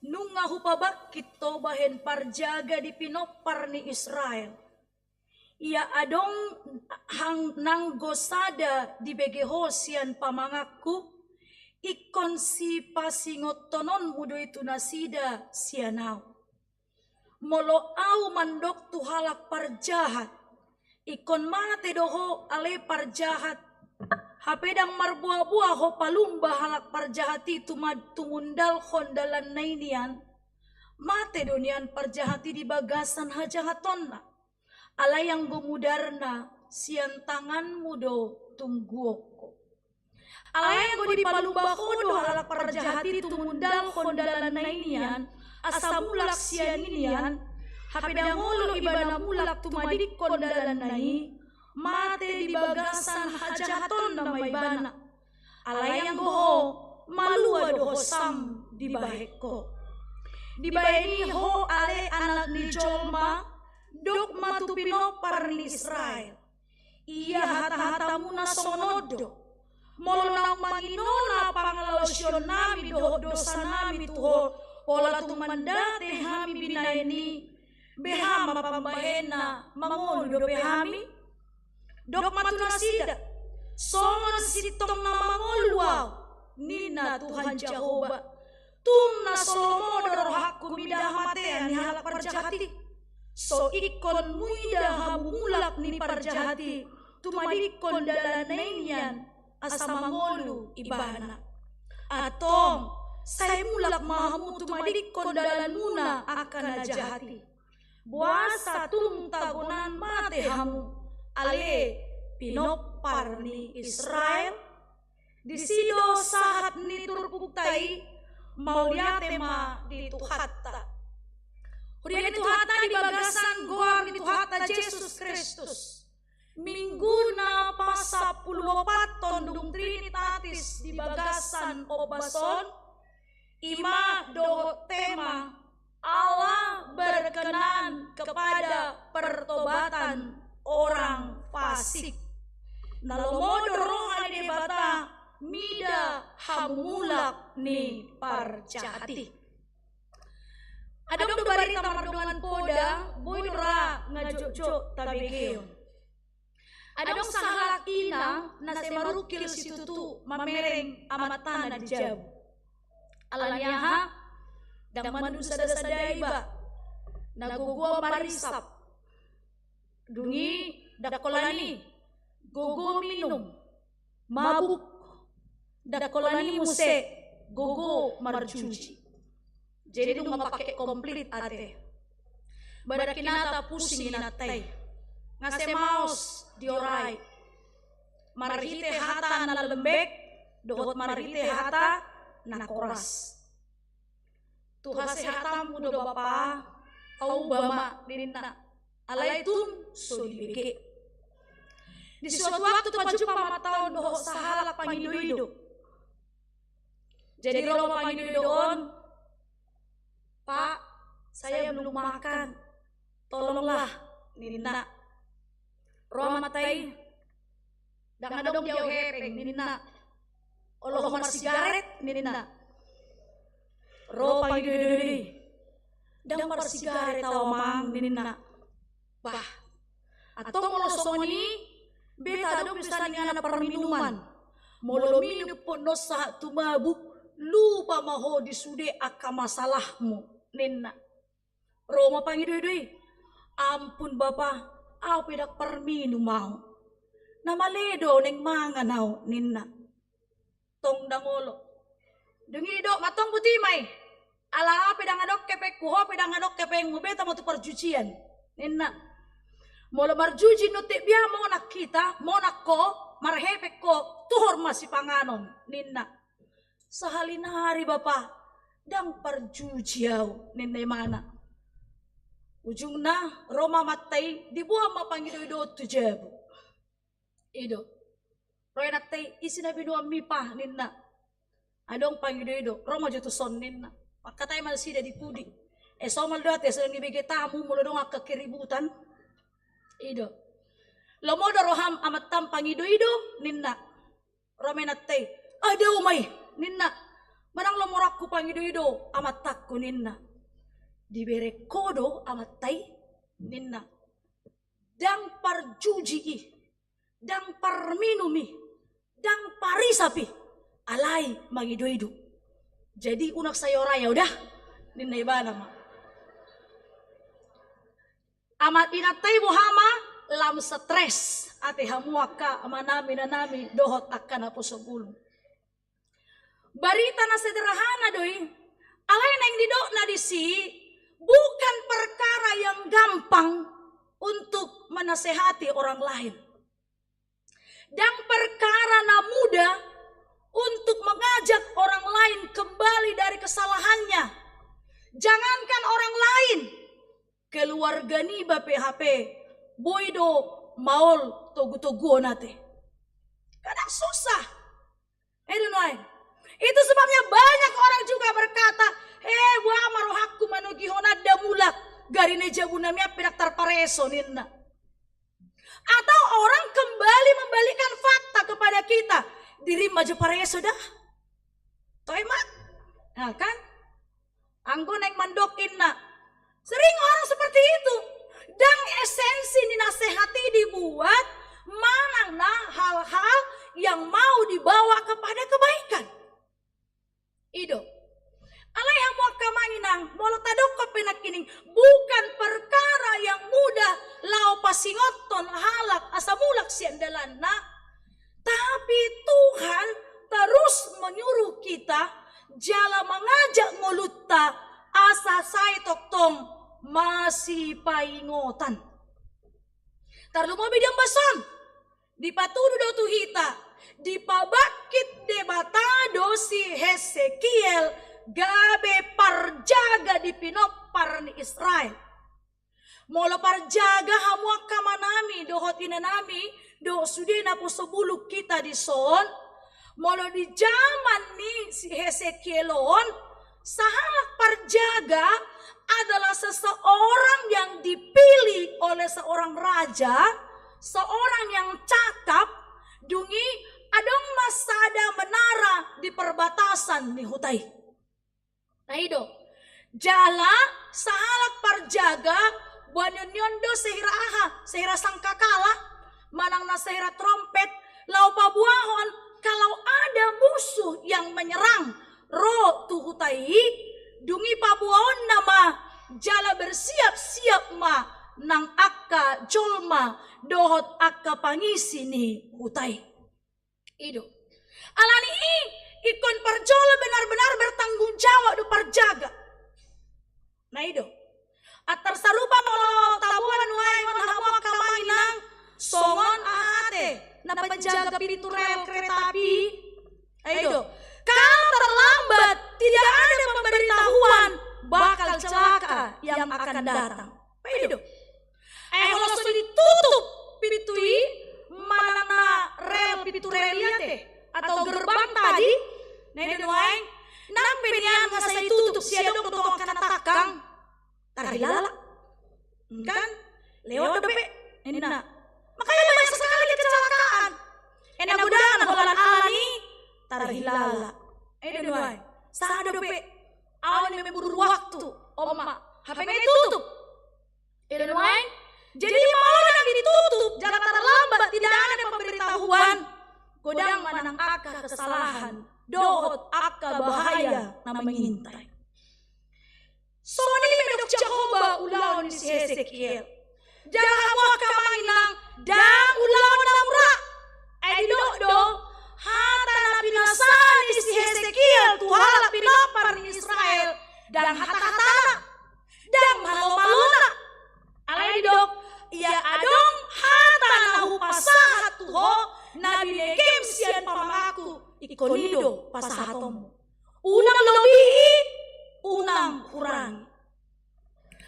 nunga hupabangkit ho bahen parjaga di pinompar ni Israel. Ia adong hang nanggo sada dibege ho sian pamanganku, ingkon sipasingothononmu do i tu nasida sian ahu. Molo ahu mandok tu halak parjahat, ingkon mate do ho ale parjahat, hape ndang marboa-boa ho palumba halak parjahat i tu ma-, tumundalhon dalanna i nian, mate do nian parjahat i di bagasan hajahatonna. Alai anggo mudarna sian tanganmu do tungguonku. Alai anggo dipalumba ho do halak parjahat i tumundalhon dalanna i nian, asa mulak sian i nian, hape ndang olo ibana mulak tumadingkon dalanna i, mate di bagasan hajahatonna ma ibana. Alai anggo ho, malua do hosam dibahen ho. Dibahen i ho ale anak ni jolma, dok ma tu pinompar ni Israel. Ia hata-hatamuna songon on do. Molo naung manginona pangalaosionnami dohot dosanami tu ho pola tung mandate hami binahen i, beha ma pambahenna, mangolu dope hami? Dok ma tu nasida, songon sintong na mangolu ahu, ninna Tuhan Jahowa. Tung na so lomo do rohangku mida hamatean ni halak parjahat i. So ingkon muida hamu mulak ni parjahat i tumadingkon dalanna i nian asa mangolu ibana. Antong, sai mulak ma hamu tumadingkon dalanmuna angka na jahat i. Boasa tung tagonan mate hamu, ale pinompar ni Israel? Disi do sahat ni turpukta i, mauliate ma di Tuhanta. Huria ni Tuhanta di bagasan goar ni Tuhanta Jesus Kristus. Minggu na pasampulu opathon dung Trinitatis di bagasan ombas on, i ma dohot tema Allah berkenan kepada pertobatan orang fasik. Na lomo do roha ni Debata mida hamumulak ni parjahat i. Adong do barita mardongan poda, boi do ra nga jotjot tabegeon. Adong sahalak ina na sai marungkil situtu mamereng amantana di jabu. Alani aha? Ndang mandung sada-sada iba. Na gogo marisap. Dung i ndang holan i gogo minum. Mabuk. Ndang holan i muse gogo marjuji. Jadi dung mangke komplit ate. Badan inanta pusing inanta i. Nga sai maos diorai. Marhite hata na lembek, dohot marhite hata na koras. Tu hasehatanmu do Bapa, tauba ma ninna. Alai tung so dibege. Di suatu waktu pajumpa ma antong dohot sahalak pangido-ido. Jadi ro ma pangido-ido on, "Pak, saya belum makan. Tolonglah," ninna. Ro amanta i, ndang adong di au hepeng, ninna. Olo ho marsigaret, ninna. Ro pangidoido i. Ndang marsigaret au amang, ninna. Bah. Antong molo songon i, beta adong do sian inganan parminuman. Molo minum pe on sahat tu mabuk, lupa ma ho di sude angka masalahmu, ninna. Ro ma pangidoido i. Ampun bapa, au pe ndang parminum au. Na male do naeng mangan au, ninna. Tong ndang olo. Dung i didok ma antong, botima i. Ala au pe ndang adong hepengku, ho pe ndang adong hepengmu, beta ma tu parjujian, ninna. Molo marjuji nuaeng, biar monang hita, monang ho, marhepeng ho, tuhor ma sipanganon, ninna. Sahali nari bapa, ndang parjuji au, ninna imana. Ujungna ro ma amanta i, diboan ma pangidoido on tu jabu. I do. Ro inanta i, ise na binoanmi pa, ninna. Adong pangidoido, ro ma jo tuson, ninna. Mangkatai ma nasida di pudi. Eh, somal do ate, asa dang dibege tamu molo adong angka keributan. I do. Lomo do roham amantam pangidoido, ninna. Ro ma inanta i. Ah, dao ma i, ninna. Manang lomo rohangku pangidoido amantangku, ninna. Dibereng ho do amanta i, ninna. Ndang parjuji i, ndang parminum i, ndang parisap i, alai mangidoido. Jadi unang sai orai au da, ninna ibana ma. Amantinanta i boha ma, lam stres ate hamu angka amanami, inanami dohot angka naposobulung. Barita na sederhana do i, alai naeng didokna disi, bukan perkara yang gampang untuk menasehati orang lain. Ndang perkara na mudah untuk mengajak orang lain kembali dari kesalahannya. Jangankan orang lain, keluarga niba pe hape boi do maol togutoguon ate. Kadang susah. Eh, do nuaeng. Itu sebabnya banyak orang juga berkata, "Eh, boha ma rohangku manogihon an da mulak, gari na i jabu nami an pe ndang tarpareso," ninna. Atau orang kembali membalikkan fakta kepada kita, "Dirim ma jo pareso da." Toe ma. Nah, kan? Anggo naeng mandok inna. Sering orang seperti itu. Ndang esensi ni nasehat i dibuat manang na hal-hal yang mau dibawa kepada kebaikan. I do. Alai hamu angka amang inang, molo tadokkon pe nangkining, bukan perkara yang mudah laho pasingothon halak asa mulak sian dalanna. Tapi Tuhan terus menyuruh kita jala mangajak ngolunta asa sai tongtong masipaingotan. Tarlumobi di ombas on, dipatudu do tu hita, dipabangkit Debata do si Hesekiel gabe parjaga di pinompar ni Israel. Molo parjaga hamu angka amanami dohot inanami dohot sude naposobulung hita dison, molo di jaman ni si Hesekiel on, sahalak parjaga adalah seseorang yang dipilih oleh seorang raja, seorang yang cakap, dung i adong ma sada menara di perbatasan ni huta i. Na i do. Jala sahalak parjaga, boanon ni on do sehira aha, sehira sangkakala, manang na sehira trompet, laho paboahon, kalau ada musuh yang menyerang, ro tu huta i, dung i paboaonna ma, jala bersiap-siap ma, nang angka jolma, dohot angka pangisi ni huta i. I do. Alani i, ingkon parjolo benar-benar bertanggung jawab do parjaga. Na i do. Antar sarupa molo taboan nuaeng on hamu angka amang inang, songon aha ate, na penjaga pintu rel kereta api. Na i do. Kalau terlambat, tidak ada pemberitahuan, bakal celaka yang akan datang. Na i do. Ai molo so ditutup pintu i, manang na rel, pintu rel i ate, atau gerbang tadi, na i do nuaeng, nang pe nian nga sai tutup, sai adong do tongtong angka na tangkang, tarhilala. Kan? Lewat dope, ninna. Makanya hilala. Eda nuaeng. Sahat dope. Ahu na memburu waktu. Oma. H P-na ditutup. Eda nuaeng. Jadi molo na ditutup, jala terlambat, tidak ada pemberitahuan, godang ma nang angka kesalahan dohot angka bahaya na mengintai. Songon i ma didok Jahowa ulaon ni si Hesekiel. Jala hamu angka amang inang, ndang ulaon na mura. Ai didok do, hata na pinasahat ni si Hesekiel tu halak pinompar ni Israel, ndang hata-hatana, ndang malo-malona. Alai didok, ia adong hata na hupasahat tu ho, na binegem sian pamanganku, ingkon i do pasahatonmu. Unang lobihi, unang hurangi.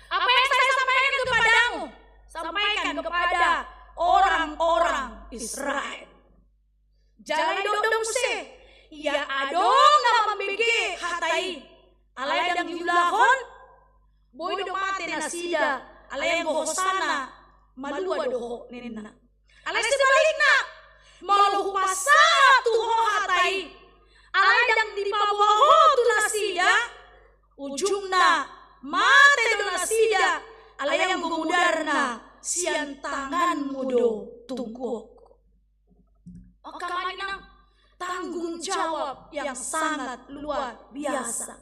Apa yang saya sampaikan kepadamu, sampaikan kepada orang-orang Israel. Jala didok do muse, ia adong na mambege hata i, alai ndang diulahon, boi do mate nasida, alai anggo hosana, malua do ho ninna. Alai sebalikna, molo hupasahat tu ho hata i, alai ndang dipaboa ho tu nasida, ujungna mate do nasida, alai anggo mudarna sian tanganmu do tungkuonku. Angka amang inang, tanggung jawab yang sangat luar biasa.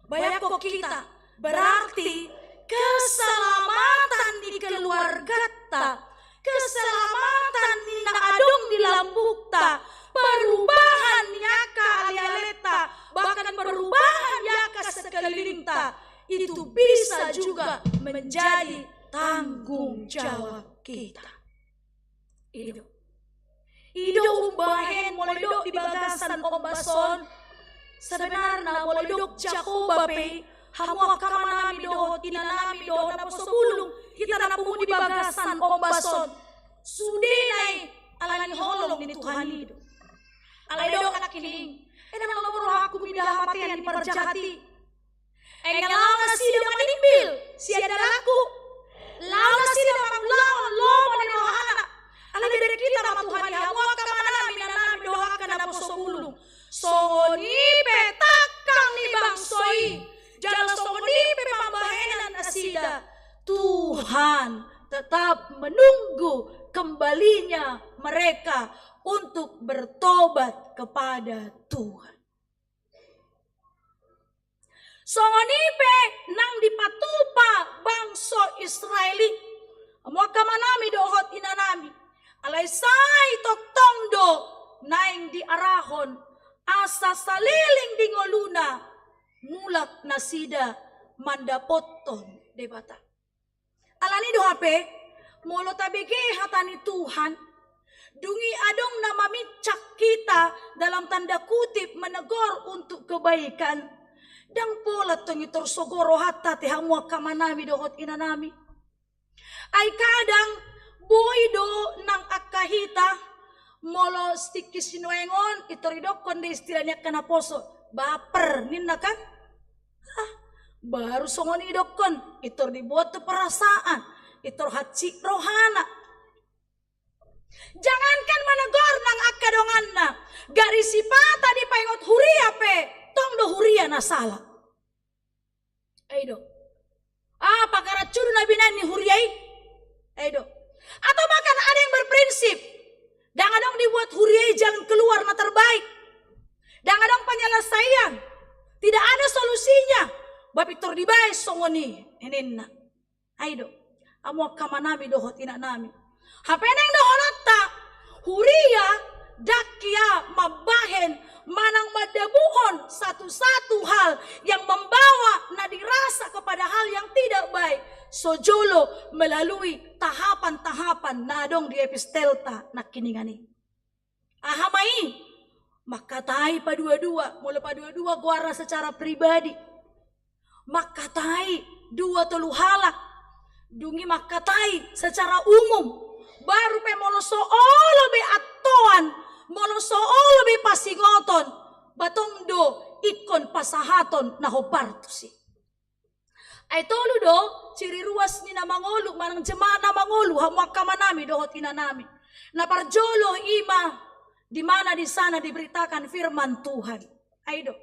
Bayangkon hita, berarti keselamatan di keluargata, keselamatan ni na adong di lambungta, perubahan ni angka ale-aleta, bahkan perubahan di angka sekelilingta, itu bisa juga menjadi tanggung jawab kita. I do. I do umbahen molo didok di bagasan ombas on. Sebenarna molo didok Jahowa pe, hamu angka amanami dohot inanami dohot naposo bulung, hita na pungu di bagasan ombas on. Sude na i ala ni holong ni Tuhan i do. Alai didok nangkining, ndang lomo rohangku mida hamatean ni parjahat i. Ai nga laho nasida manimbil sian dalanku. Laho nasida mangulahon lomo ni rohana. Alai dibereng hita ma Tuhan i, hamu angka amanami, inanami dohot angka naposo bulung. Songon i pe tangkang ni bangso i, jala songon i pe pambahenan nasida, Tuhan tetap menunggu kembalinya mereka untuk bertobat kepada Tuhan. Songon i pe nang dipatupa bangso Israel i, hamu angka amanami dohot inanami, alai sai tongtong do naeng diarahon asa saleleng di ngoluna mulak nasida mandapothon Debata. Ala ni do hape, molo tabege hata ni Tuhan, dung i adong na mamincak hita, dalam tanda kutip, menegur untuk kebaikan, ndang pola tong i tor sogo rohanta te hamu angka amanami dohot inanami. Ai kadang boi do nang angka hita, molo sitingki sinuaeng on, i tor didokkon do istilah ni angka naposo, baper ninna kan? Ah, baru songon i didokkon, i tor dibuat tu perasaan, i tor hansit rohana. Jangankan menegur nang angka donganna, gari sipata dipaingot huria pe, tong do huria na sala. Ai do. Ah, pakarancu do na binahen ni huria i. Ai do. Atau bahkan ada yang berprinsip, ndang adong dibuat huria i jalan keluar na terbaik. Ndang adong penyelesaian. Tidak ada solusinya. Ba pintor dibaen songon i, ninna. Ai do. Hamu angka amanami dohot inanami. Hape naeng dohononta, huria ndang hea mambahen manang mandabuhon satu-satu hal yang membawa na dirasa kepada hal yang tidak baik, so jolo melalui tahapan-tahapan na adong di epistelta nangkiningan i. Aha ma i? Mangkatai padua-dua, molo padua-dua goarna secara pribadi. Mangkatai dua tolu halak. Dung i mangkatai secara umum. Baru pe molo so olo be antoan, molo so olo be pasingoton, ba tong do ingkon pasahaton na hombar tusi. Ai tolu do ciri ruas ni na mangolu manang jemaat na mangolu, hamu angka amanami dohot inanami. Na parjolo i ma di mana di sana diberitakan firman Tuhan. Ai do.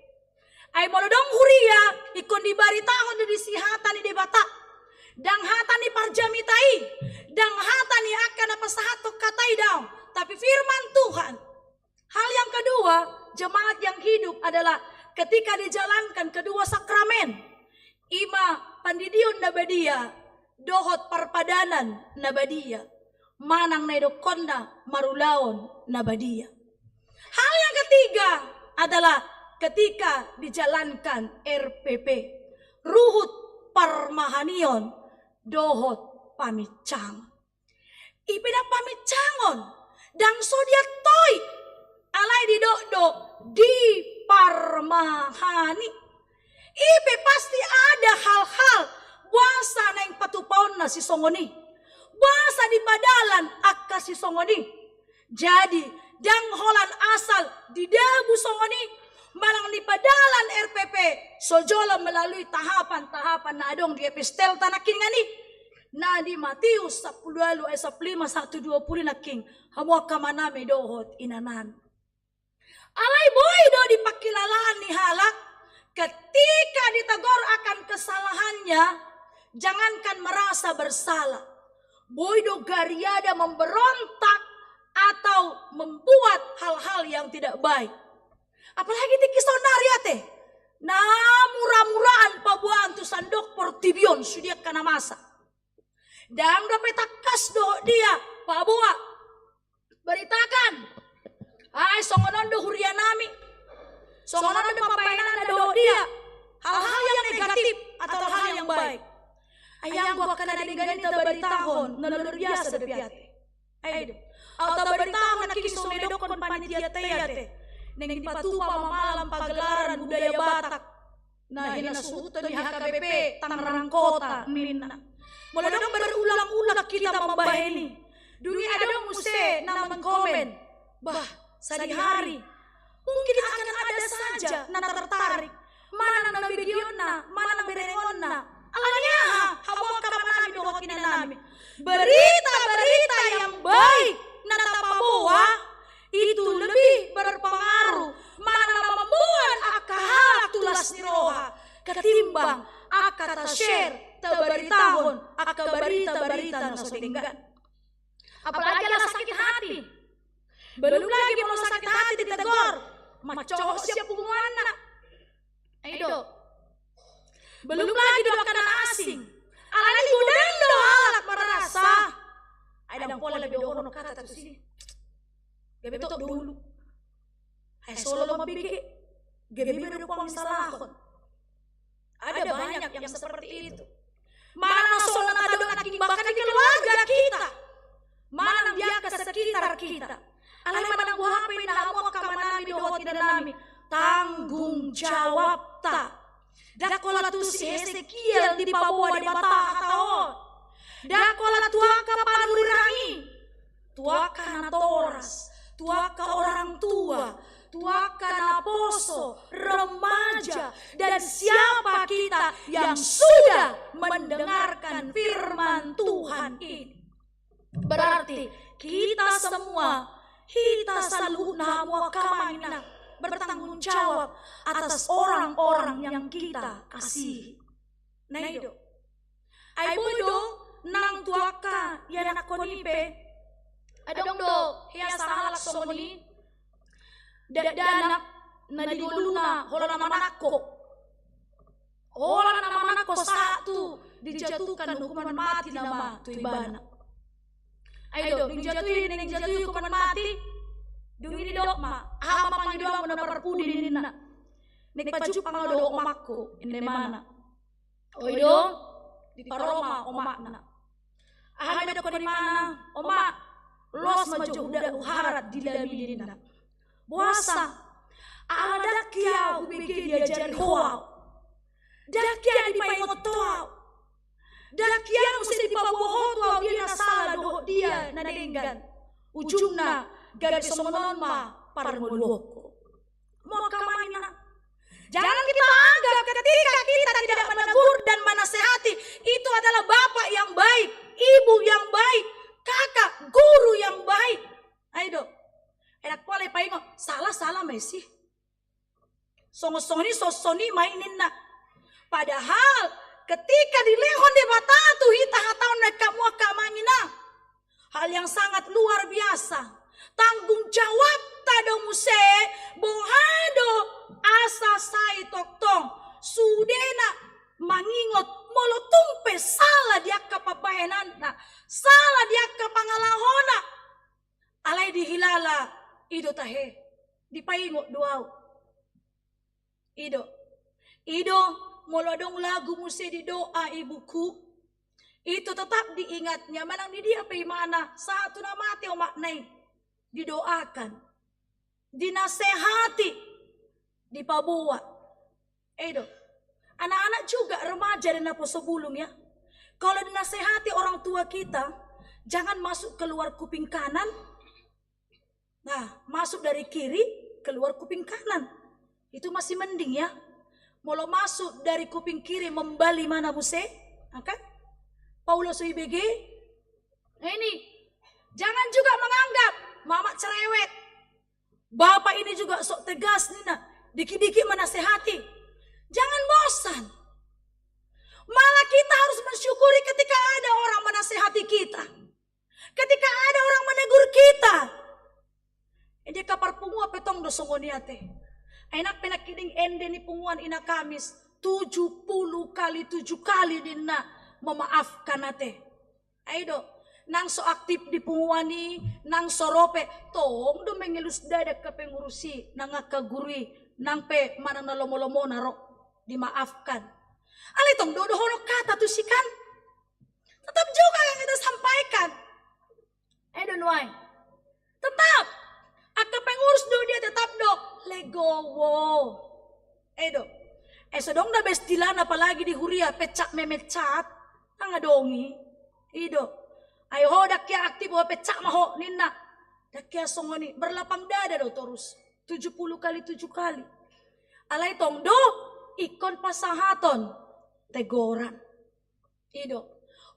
Ai molo adong huria, ingkon dibaritahon do disi hata ni Debata. Ndang hata ni parjamita i, ndang hata ni angka na pasahathon hata i, daong, tapi firman Tuhan. Hal yang kedua, jemaat yang hidup adalah ketika dijalankan kedua sakramen. I ma pandidion na badia dohot parpadanan na badia, manang na idokkonna marulaon na badia. Hal yang ketiga adalah ketika dijalankan R P P, ruhut parmahanion dohot pamincangon. I pe ndang pamincangon, ndang so diantoi, alai didok do diparmahani. I pe pasti ada hal-hal, boasa naeng patupaonna sisongon i, boasa dipadalan angka sisongon i. Jadi, ndang holan asal didabu songon i, manang dipadalan R P P so jolo melalui tahapan-tahapan na adong di epistelta nangkiningan i. Na di Matius sampulu ualu ayat sampulu lima sahat tu dua pulu nangkin, hamu angka amanami dohot inanami. Alai boi do di pangkilalaan ni halak, ketika ditegur akan kesalahannya, jangankan merasa bersalah, boi do gariada memberontak atau membuat hal-hal yang tidak baik. Apalagi tingki saonnari ate, na mura-muraan paboaan tu sandok portibi on sude angka na masa. Ndang dope tangkas dohot dia paboa, beritakan. Ai songon on do hurianami, songon on do pambahenanna dohot dia, hal-hal yang negatif atau hal-hal yang baik. Ai anggo angka na denggan i tabaritahon, na luar biasa dope ate. Ai do. Au tabaritahon nangkin songon na didokkon panitia i ate, naeng dipatupa ma malam pagelaran budaya Batak na hinasuhuton ni H K B P Tangerang Kota ninna. Molo adong berulang-ulang kita mambahen i, dung i adong muse na mengkomen, bah, sadihari mungkin akan ada saja na tertarik, manang na begeonna, manang berengonna. Alani aha, hamu angka amanami dohot inanami? Berita-berita yang baik na tapaboa itu lebih berpengaruh, manang na mamboan angka halak tu las ni roha, ketimbang angka ta-share, tabaritahon angka barita-barita na so denggan. Apalagi ala sakit hati. Belum lagi molo sakit hati ditegor, mancohot sian punguanna. Ai do. Belum lagi do angka na asing. Alani godang do halak marrasa, ai ndang pola be dohonon hata tusi. Gabe tok do ulu. Ai solo mambege, gabe be do pangsalahon. Ada banyak yang seperti itu. Manang na songon na tadok nangkin bahkan di keluarga kita, manang di angka sekitar kita. Alai manang boha pe inna, hamu angka amanami dohot inanami, tanggung jawabta. Ndang holan tu si Hesekiel dipaboa Debata hata on. Ndang holan tu angka panurirang i, tu angka natoras, tu angka orang tua, tu angka naposo, remaja, dan siapa kita yang sudah mendengarkan firman Tuhan ini. Berarti kita semua, hita saluhutna, hamu angka amang inang, bertanggung jawab atas orang-orang yang kita kasihi. Na i do. Ai boi do nang tu angka ianakhon i pe. Adong do hea sahalak songon i, dakdanak na di ngoluna holan na manangko. Holan na manangko sahat tu dijatuhkan hukuman mati nama tu ibana. Ai do, dung dijatuhi, dung dijatuhi hukuman mati, dung i didok ma, aha ma pangidoanmu na parpudi ninna. Naeng pajumpang au do omakku, ninna imana. Oi do, diparoma omakna. Aha ma didokkon imana, omak, los ma jo huda huharat di dami ninna. Boasa, ala ndang hea hubege diajari ho au. Ndang hea dipaingot ho au. Ndang hea muse dipaboa ho tu au dia na sala dohot dia na denggan. Ujungna, gabe songon on ma parngoluonku. Hamu angka amang inang. Jangan kita anggap ketika kita tidak menegur dan menasehati, itu adalah bapak yang baik, ibu yang baik, kakak, guru yang baik. Ai do. Ai ndang pola i Paingot, salah, salah ma i si. Songon, songon i, songon i ma i ninna. Padahal ketika dilehon Debata tu hita hata on, hamu angka amang inang, hal yang sangat luar biasa. Tanggung jawabta do muse, boha do asa sai tongtong sudena mangingot molo tung pe sala di angka pambahenanna, sala di angka pangalahona. Alai dihilala i do tahe, dipaingot do au. I do. I do, molo adong lagu muse di doa ibuku, itu tetap diingatnya, manang di dia pe imana, sahat tu na mate omakna i, didoakan, dinasehati, dipaboa. I do. Anak-anak juga, remaja dan naposobulung, ya. Kalau dinasehati orang tua kita, jangan masuk keluar kuping kanan, nah, masuk dari kiri, keluar kuping kanan. Itu masih mending, ya. Molo masuk dari kuping kiri, membali mana muse? Nah, kan? Paula so ibege. Nah, ini. Jangan juga menganggap mama cerewet. Bapak ini juga sok tegas, ninna. Dikit-dikit menasehati. Jangan bosan. Malah kita harus mensyukuri ketika ada orang menasehati kita. Ketika ada orang menegur kita. Ende ka parpunguan pe tong do songon i ate. Ai nang pe nangkining ende ni punguan Ina Kamis, tujuh puluh kali tujuh kali ninna memaafkan ate. Ai do, nang so aktif di punguan i, nang so ro pe, tong do mengelus dada angka pengurus i, nang angka guru i, nang pe manang na lomo-lomona ro, dimaafkan. Alai tong do dohonon hata tusi kan? Tetap juga yang kita sampaikan. Edo nuaeng. Tetap. Angka pengurus do dia tetap do legowo. Edo. Eh, so adong da bestilana apalagi di huria, pecat memecat. Nang adong i. I do. Ai ho dang hea aktif, ho pecat ma ho ninna. Dang hea songon i, berlapang dada do torus. Tujuh puluh kali tujuh kali. Alai tong do ingkon pasahaton tegoran. I do.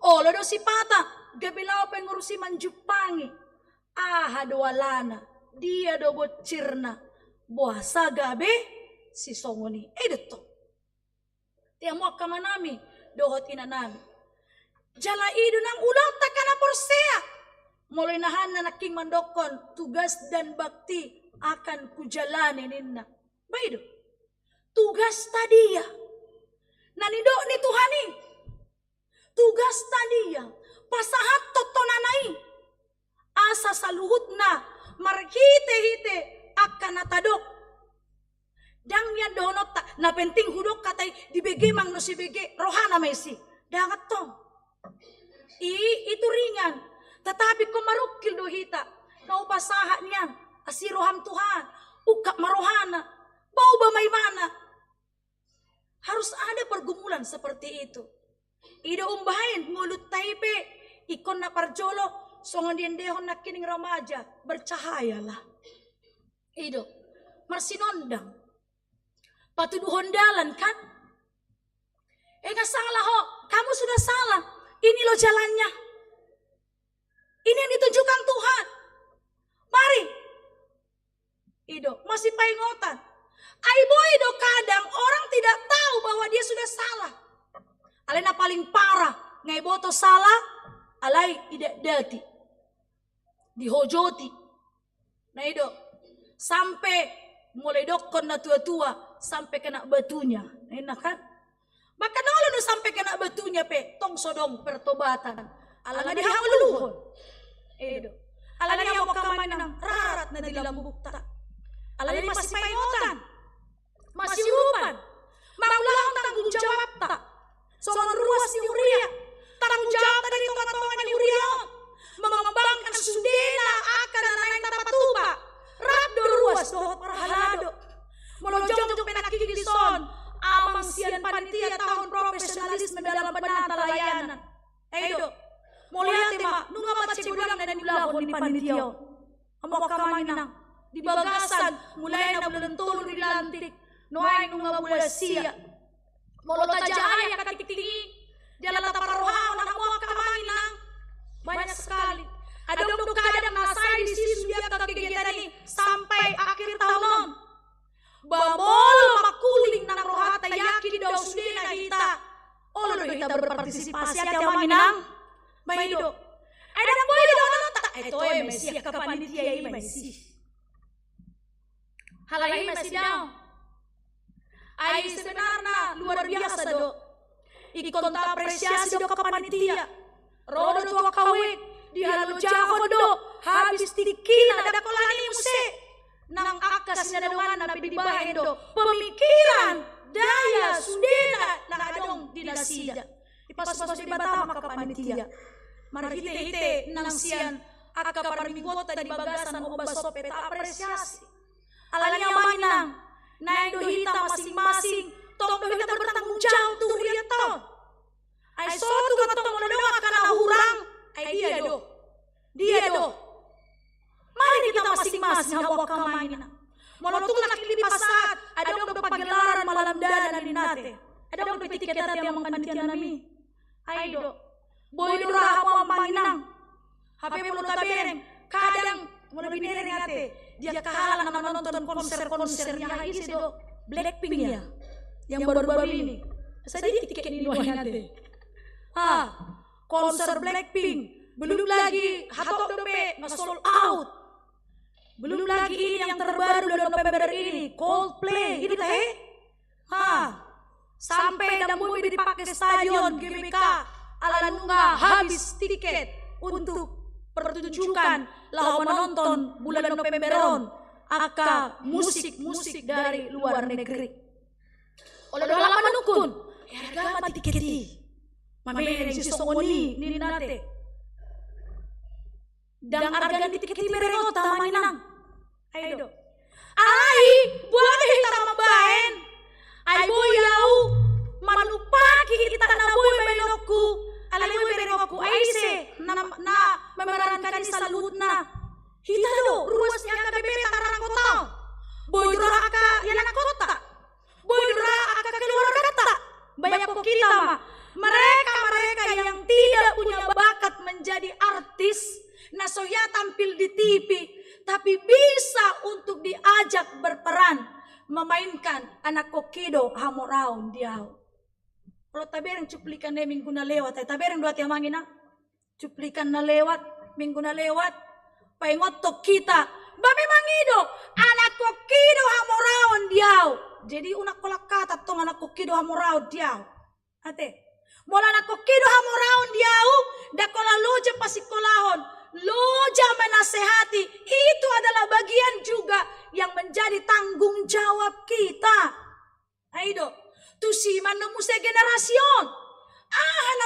Olo do sipata, gabe laho pengurus i manjumpangi. Aha do alana, dia do bonsirna, boasa gabe sisongon i. I do tong. Te hamu angka amanami dohot inanami. Jala i do nang ulaonta angka na porsea. Molo inahanna nangkin mandokkon tugas dan bakti akan kujalani ninna. Ba i do. Tugasta dia. Na nidok ni Tuhan i. Tugasta dia, pasahathon tonana i. Asa saluhutna marhite-hite angka na tadok. Dang nian dohononta, na penting hudok hata i dibege manang na so dibege, rohana ma i si. Dang antong. I, itu ringan. Tetapi ingkon marungkil do hita. Na hupasahat nian, asi roham Tuhan. Ungkap ma rohana. Bau ba ma imana. Harus ada pergumulan seperti itu. I do umbahen ngolunta i pe, ingkon na parjolo, songon diendehon nangkining remaja, bercahayalah. I do, marsinondang. Patuduhon dalan kan? Eh, nggak salah ho, kamu sudah salah. Ini loh jalannya. Ini yang ditunjukkan Tuhan. Mari. I do, masih paingotan. Ai boi do kadang orang tidak tahu bahwa dia sudah salah. Alai na paling parah, nga iboto salah, alai idatdati. Dihojoti. Na i do, sampe molo idokkon na tua-tua, sampe kena batunya. Na inna kan? Bahkan olo do sampe kena batunya pe, tong so adong pertobatan. Alana dihangoluhon. I do. Alana i hamu angka amang inang, rarat na di lambungta. Alana i masih paingotan. Masiurupan. Mangulahon tanggung jawabta. Songon ruas ni huria. Tanggung jawabta di tonga-tonga ni huria on. Mengembangkan sudena angka na naeng tapatupa. Rap do ruas dohot parhalado. Molo jongjong pe nangkin dison, amang sian panitia tahun profesionalisme dalam penata layanan. I do. Mauliate ma, nunga mansai godang na niulahon ni panitia on. Hamu angka amang inang, di bagasan, mulai na bulan tolu dilantik, nuaeng nunga bulan sia. Molo tajaha i angka tingting i, jala taparrohahon hamu angka amang inang, banyak sekali. Adong do kadang na sai disusun di angka kegiatan i sampai Halai ma sidang. Ai sebenarna luar biasa do. Ingkon taapresiasi do angka panitia. Ro do tu angka wijk, dihalojahon do habis tingkina, ndang holan i muse. Nang angka sinadonganna pe dibahen do pemikiran, daya, sudena na adong di nasida. Dipasupasu Debata ma angka panitia. Marhitehite nang sian angka parmingguonta di bagasan ombas on pe taapresiasi. Alani i amang inang, naeng do hita masing-masing, tong do hita bertanggung jawab tu hurianta on. Ai so tung antong molo adong angka na hurang, ai dia do? Dia do? Mari hita masing-masing, hamu angka amang inang. Molo tung na kilip sahat, adong do pagelaran malam dana ninna ate. Adong do tiket ate amang panitia nami? Ai do. Boi do ra hamu amang inang. Hape molo tabereng, kadang molo binereng ate, dia angka halak na manonton konser-konser ni aha, ise do, Blackpink ya, yang baru-baru ini. Asa dia tiket ni nuaeng ate. Ah, konser Blackpink. Belum lagi hatop dope nga sold out. Belum lagi ini yang terbaru bulan November ini, Coldplay, ini tahe. Ha, sampe ndang boi be dipake stadion G B K ala nunga habis tiket untuk pertunjukan laho manonton bulan November on angka musik-musik dari luar negeri. Olo do halak manungkun, arga ma tiket i. Mamereng sisongon i ninna ate. Ndang arga ni tiket i berengonta amang inang. Ai do. Alai boha do hita mambahen? Ai boi au manumpahi hita na boi baenonku. Alai boi berengonku, ai ise na, na memerankan i saluhutna? Hita do, ruas ni angka bebeta, angka angkota. Boi do ra angka ianakhonta. Boi do ra angka keluargata. Bayangkon hita ma, mereka-mereka yang tidak punya bakat menjadi artis, na so hea tampil di T V, tapi bisa untuk diajak berperan memainkan Anakkonki do hamoraon di ahu. Olo tabereng cuplikan ni minggu na lewat, eh, tabereng do ate amang inang? Cuplikan na lewat, minggu na lewat, paingothon hita, ba memang i do, Anakkonki do hamoraon di ahu. Jadi unang holan hata tong Anakkonki do hamoraon di ahu. Ate, molo Anakkonki do hamoraon di ahu, ndang holan loja pasingkolahon, loja menasehati, itu adalah bagian juga yang menjadi tanggung jawab kita. Ai do, tusi ma annon muse generasi on. Aha na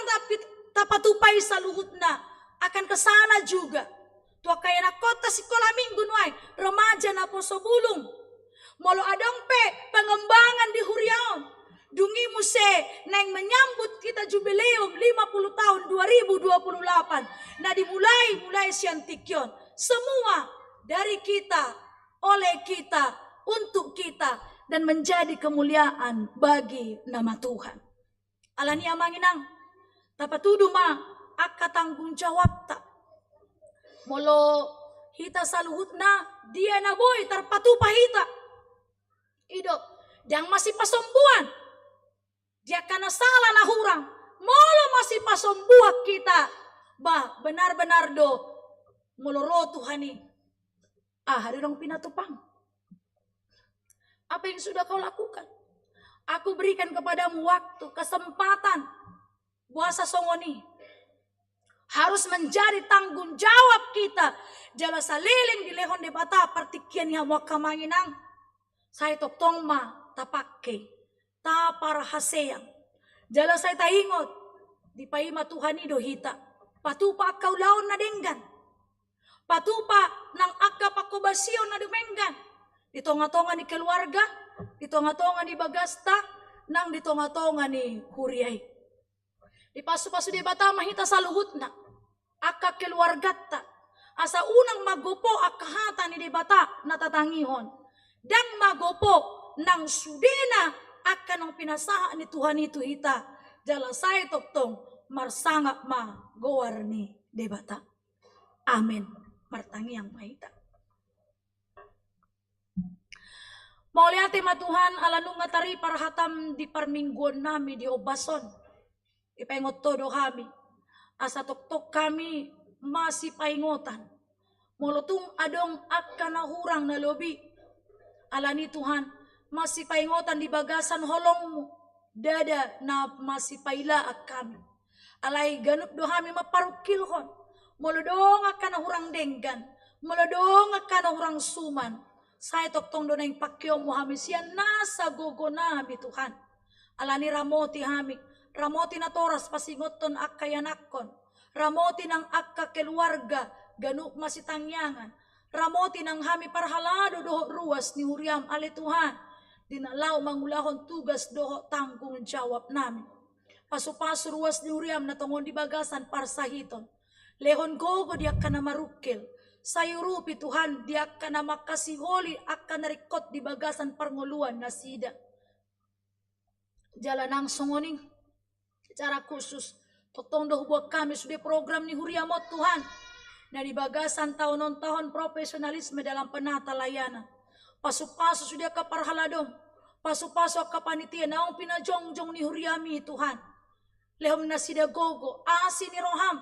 tapatupa i saluhutna, akan ke sana juga. Tu angka ianakhonta sikola minggu nuaeng, remaja naposo bulung. Molo adong pe pengembangan di huria on, dung i muse naeng menyambut kita jubileum lima puluh tahun dua ribu dua puluh delapan, na dimulai mulai sian tingki on. Semua dari kita, oleh kita, untuk kita, dan menjadi kemuliaan bagi nama Tuhan. Alani i amang inang, tapatudu ma angka tanggung jawabta. Molo hita saluhutna, dia na boi tarpatupa hita? I do, ndang masipasombuan. Dia angka na sala na hurang, molo masipasombuan hita, bah, benar-benar do, molo ro Tuhan i, aha do naung pinatupam? Apa yang sudah kau lakukan? Aku berikan kepadamu waktu, kesempatan. Boasa songon i? Harus menjadi tanggung jawab kita. Jala saleleng dilehon Debata partingkian i hamu angka amang inang. Sai tongtong ma tapangke, taparhaseang. Jala sai taingot, dipaima Tuhan i do hita. Patupa angka ulaon na denggan. Patupa nang angka panghobasion na dumenggan. Di tonga-tonga ni keluarga, di tonga-tonga ni bagasta, nang di tonga-tonga ni huria i. Dipasupasu Debata ma hita saluhutna, angka keluargata, asa unang magopo angka hata ni Debata na tatangihon. Ndang magopo nang sudena angka naung pinasahat ni Tuhan i tu hita, jala sai tongtong marsangap ma goar ni Debata. Amen. Martangiang ma hita. Mauliate ma Tuhan, ala nunga taripar hatam di parmingguon nami di ombas on. Dipaingot Ho do hami, asa tongtong hami masipaingotan. Molo tung adong angka na hurang na lobi, alani Tuhan, masipaingotan di bagasan holong-Mu, ndada na masipailaan hami. Alai ganup do hami mamparungkilhon. Molo adong angka na hurang denggan, molo adong angka na hurang suman, sai tongtong do naeng pangkeon-Mu hami sian nasa gogonami, Tuhan. Alani ramoti hami, ramoti natoras pasingothon angka ianakhon, ramoti nang angka keluarga ganup masitangiangan, ramoti nang hami parhalado dohot ruas ni huria-M, ale Tuhan, di na laho mangulahon tugas dohot tanggung jawabnami. Pasupasu ruas ni huria-M na tongon di bagasan parsahiton. Lehon gogo di angka na marungkil. Sai urupi, Tuhan, di angka na mangkasiholi angka na ringkot di bagasan parngoluan nasida. Jala nang songon i, secara khusus, tongtong do huboan hami sude program ni huria-M on, Tuhan, na di bagasan taon on, Tahun Profesionalisme dalam Penata Layanan. Pasupasu sude angka parhalado-M, pasupasu angka panitia naung pinajongjong ni huria-Mi, Tuhan. Lehon nasida gogo, asi ni roha-M,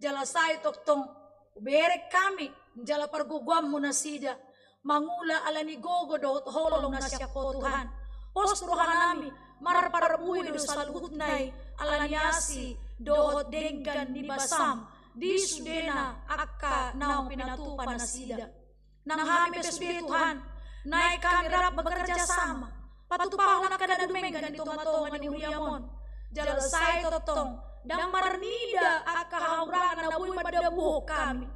jala sai tongtong hubereng hami jala pargogoan-Mu nasida mangula alani gogo dohot holong na sian Ho, Tuhan. Pos rohanami, marparbue do saluhutna i alani asi dohot denggan ni basa-M di sudena angka naung pinatupa nasida. Nang hami pe sude, Tuhan, naeng hami rap bekerja sama patupahon angka na dumenggan di tongatonga ni huria-M on. Jala sai tongtong ndang marnida angka hahurangan na boi mandabuhon hami.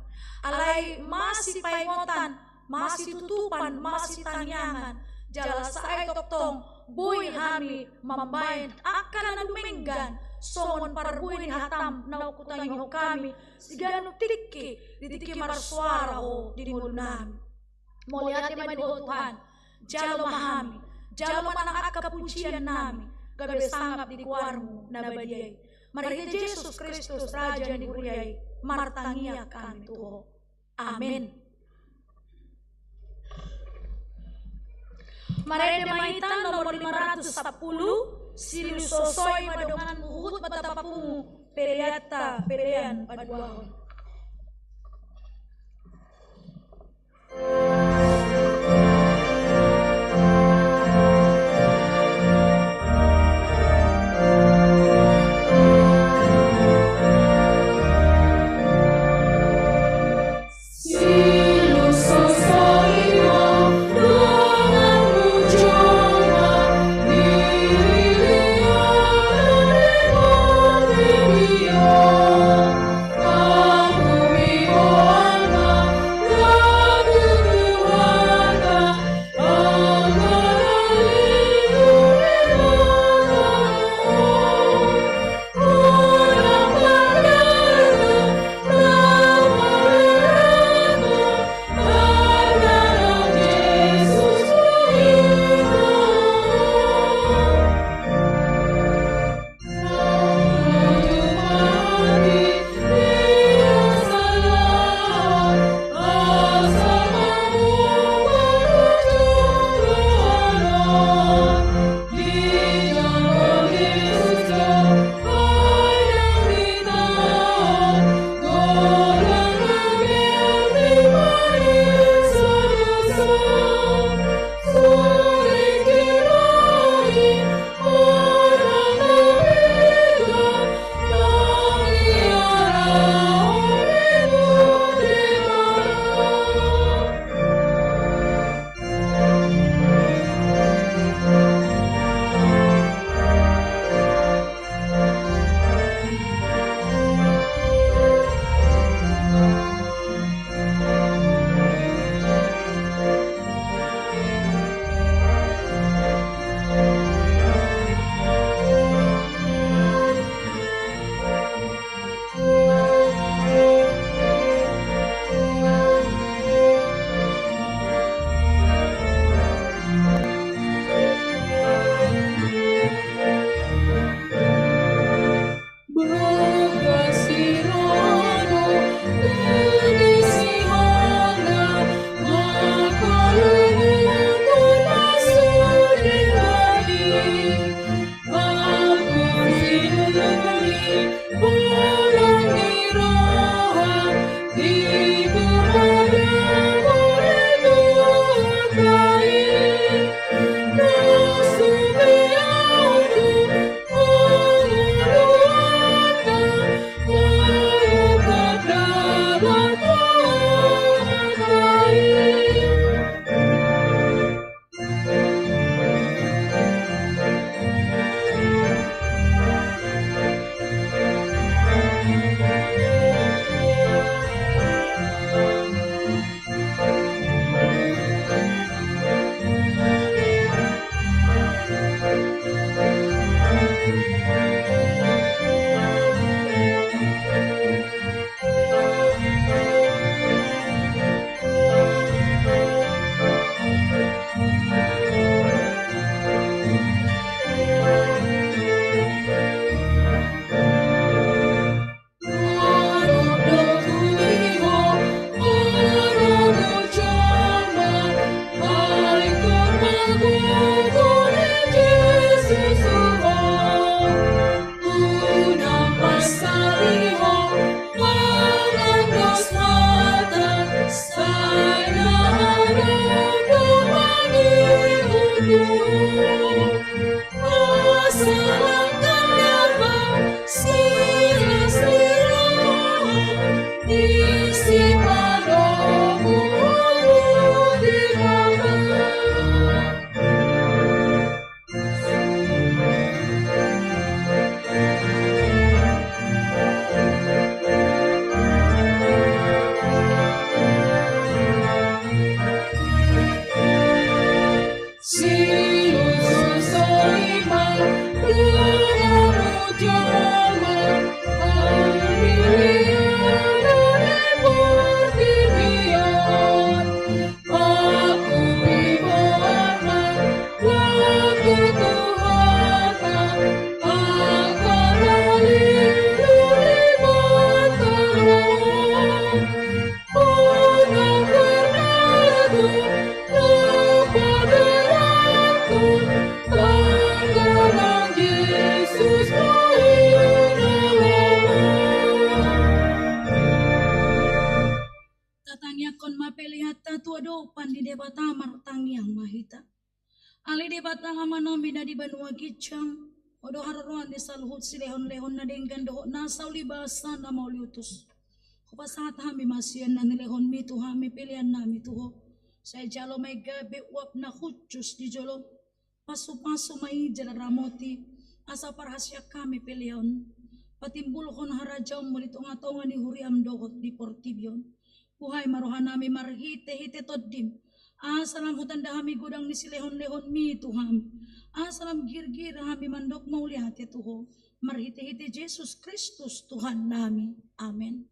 Alai masipaingotan, masitutupan, masitangiangan. Jala sai tongtong boi hami mambahen angka na dumenggan songon parbue ni hata-M naung hutangihon hami siganup tingki di tingki marsuara Ho di ngolunami. Mauliate ma di Ho, Tuhan. Jalo ma hami, jalo ma nang angka pujiannami gabe sangap di goar-Mu na badia i. Marhite Jesus Kristus, Raja ni huria i, martangiang hami tu Ho. Amen. Marende ma hita nomor lima ratus sapuluh, silusosoi ma donganmu huhut ma tapapungu peleanta, pelean paduahon. Tatangiangkon ma peleanta tu adopan ni Debata, martangiang ma hita. Ale Debata Amanami na di banua ginjang, Ho do haroroan ni saluhut silehonlehon na denggan dohot na saulibasa na mauliutus. Hupasahat hami ma sian na nilehonmi tu hami peleannami tu Ho. Sai jalo ma i gabe uap na hushus di jolom. Pasupasu ma i jala ramoti, asa parhasian hami pelean on patimbulhon harajaonmu di tongatonga ni huriam dohot di portibi on. Buhai ma rohanami marhitehite Tondim, asa lam hutanda hami godang ni silehonlehonmi tu hami, asa lam girgir hami mandok mauliate tu Ho, marhitehite Jesus Kristus Tuhannami. Amen.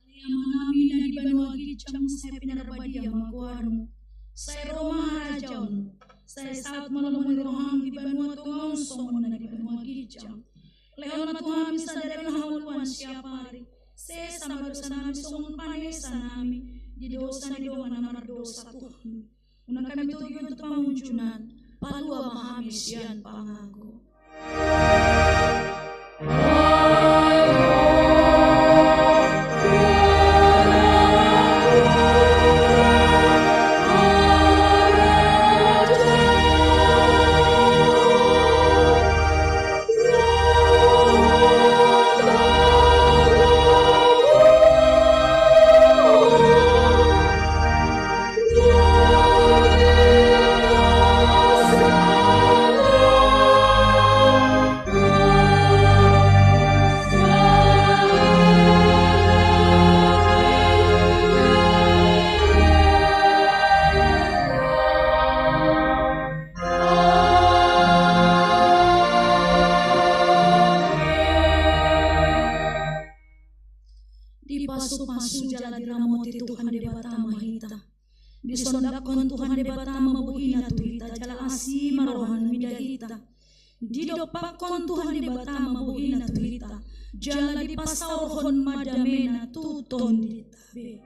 Ale Amanami na di banua ginjang, sai pinarbadia ma goarmu. Sai ro ma harajaonmu. Sai saut ma lomo ni roham di banua tonga on songon na di banua ginjang. Lehon ma tu hami sadari on hangoluan siapari. Sesa ma dosanami songon panesanami di dosa ni dongan na mardosa tu hami. Unang hami togihon tu pangunjunan, palua ma hami sian panganggo. Dipasupasu jala diramoti Tuhan Debata ma hita. Disondanghon Tuhan Debata ma bohina tu hita jala asi ma rohana mida hita. Didompakhon Tuhan Debata ma bohina tu hita jala dipasaorhon ma damena tu tondinta be.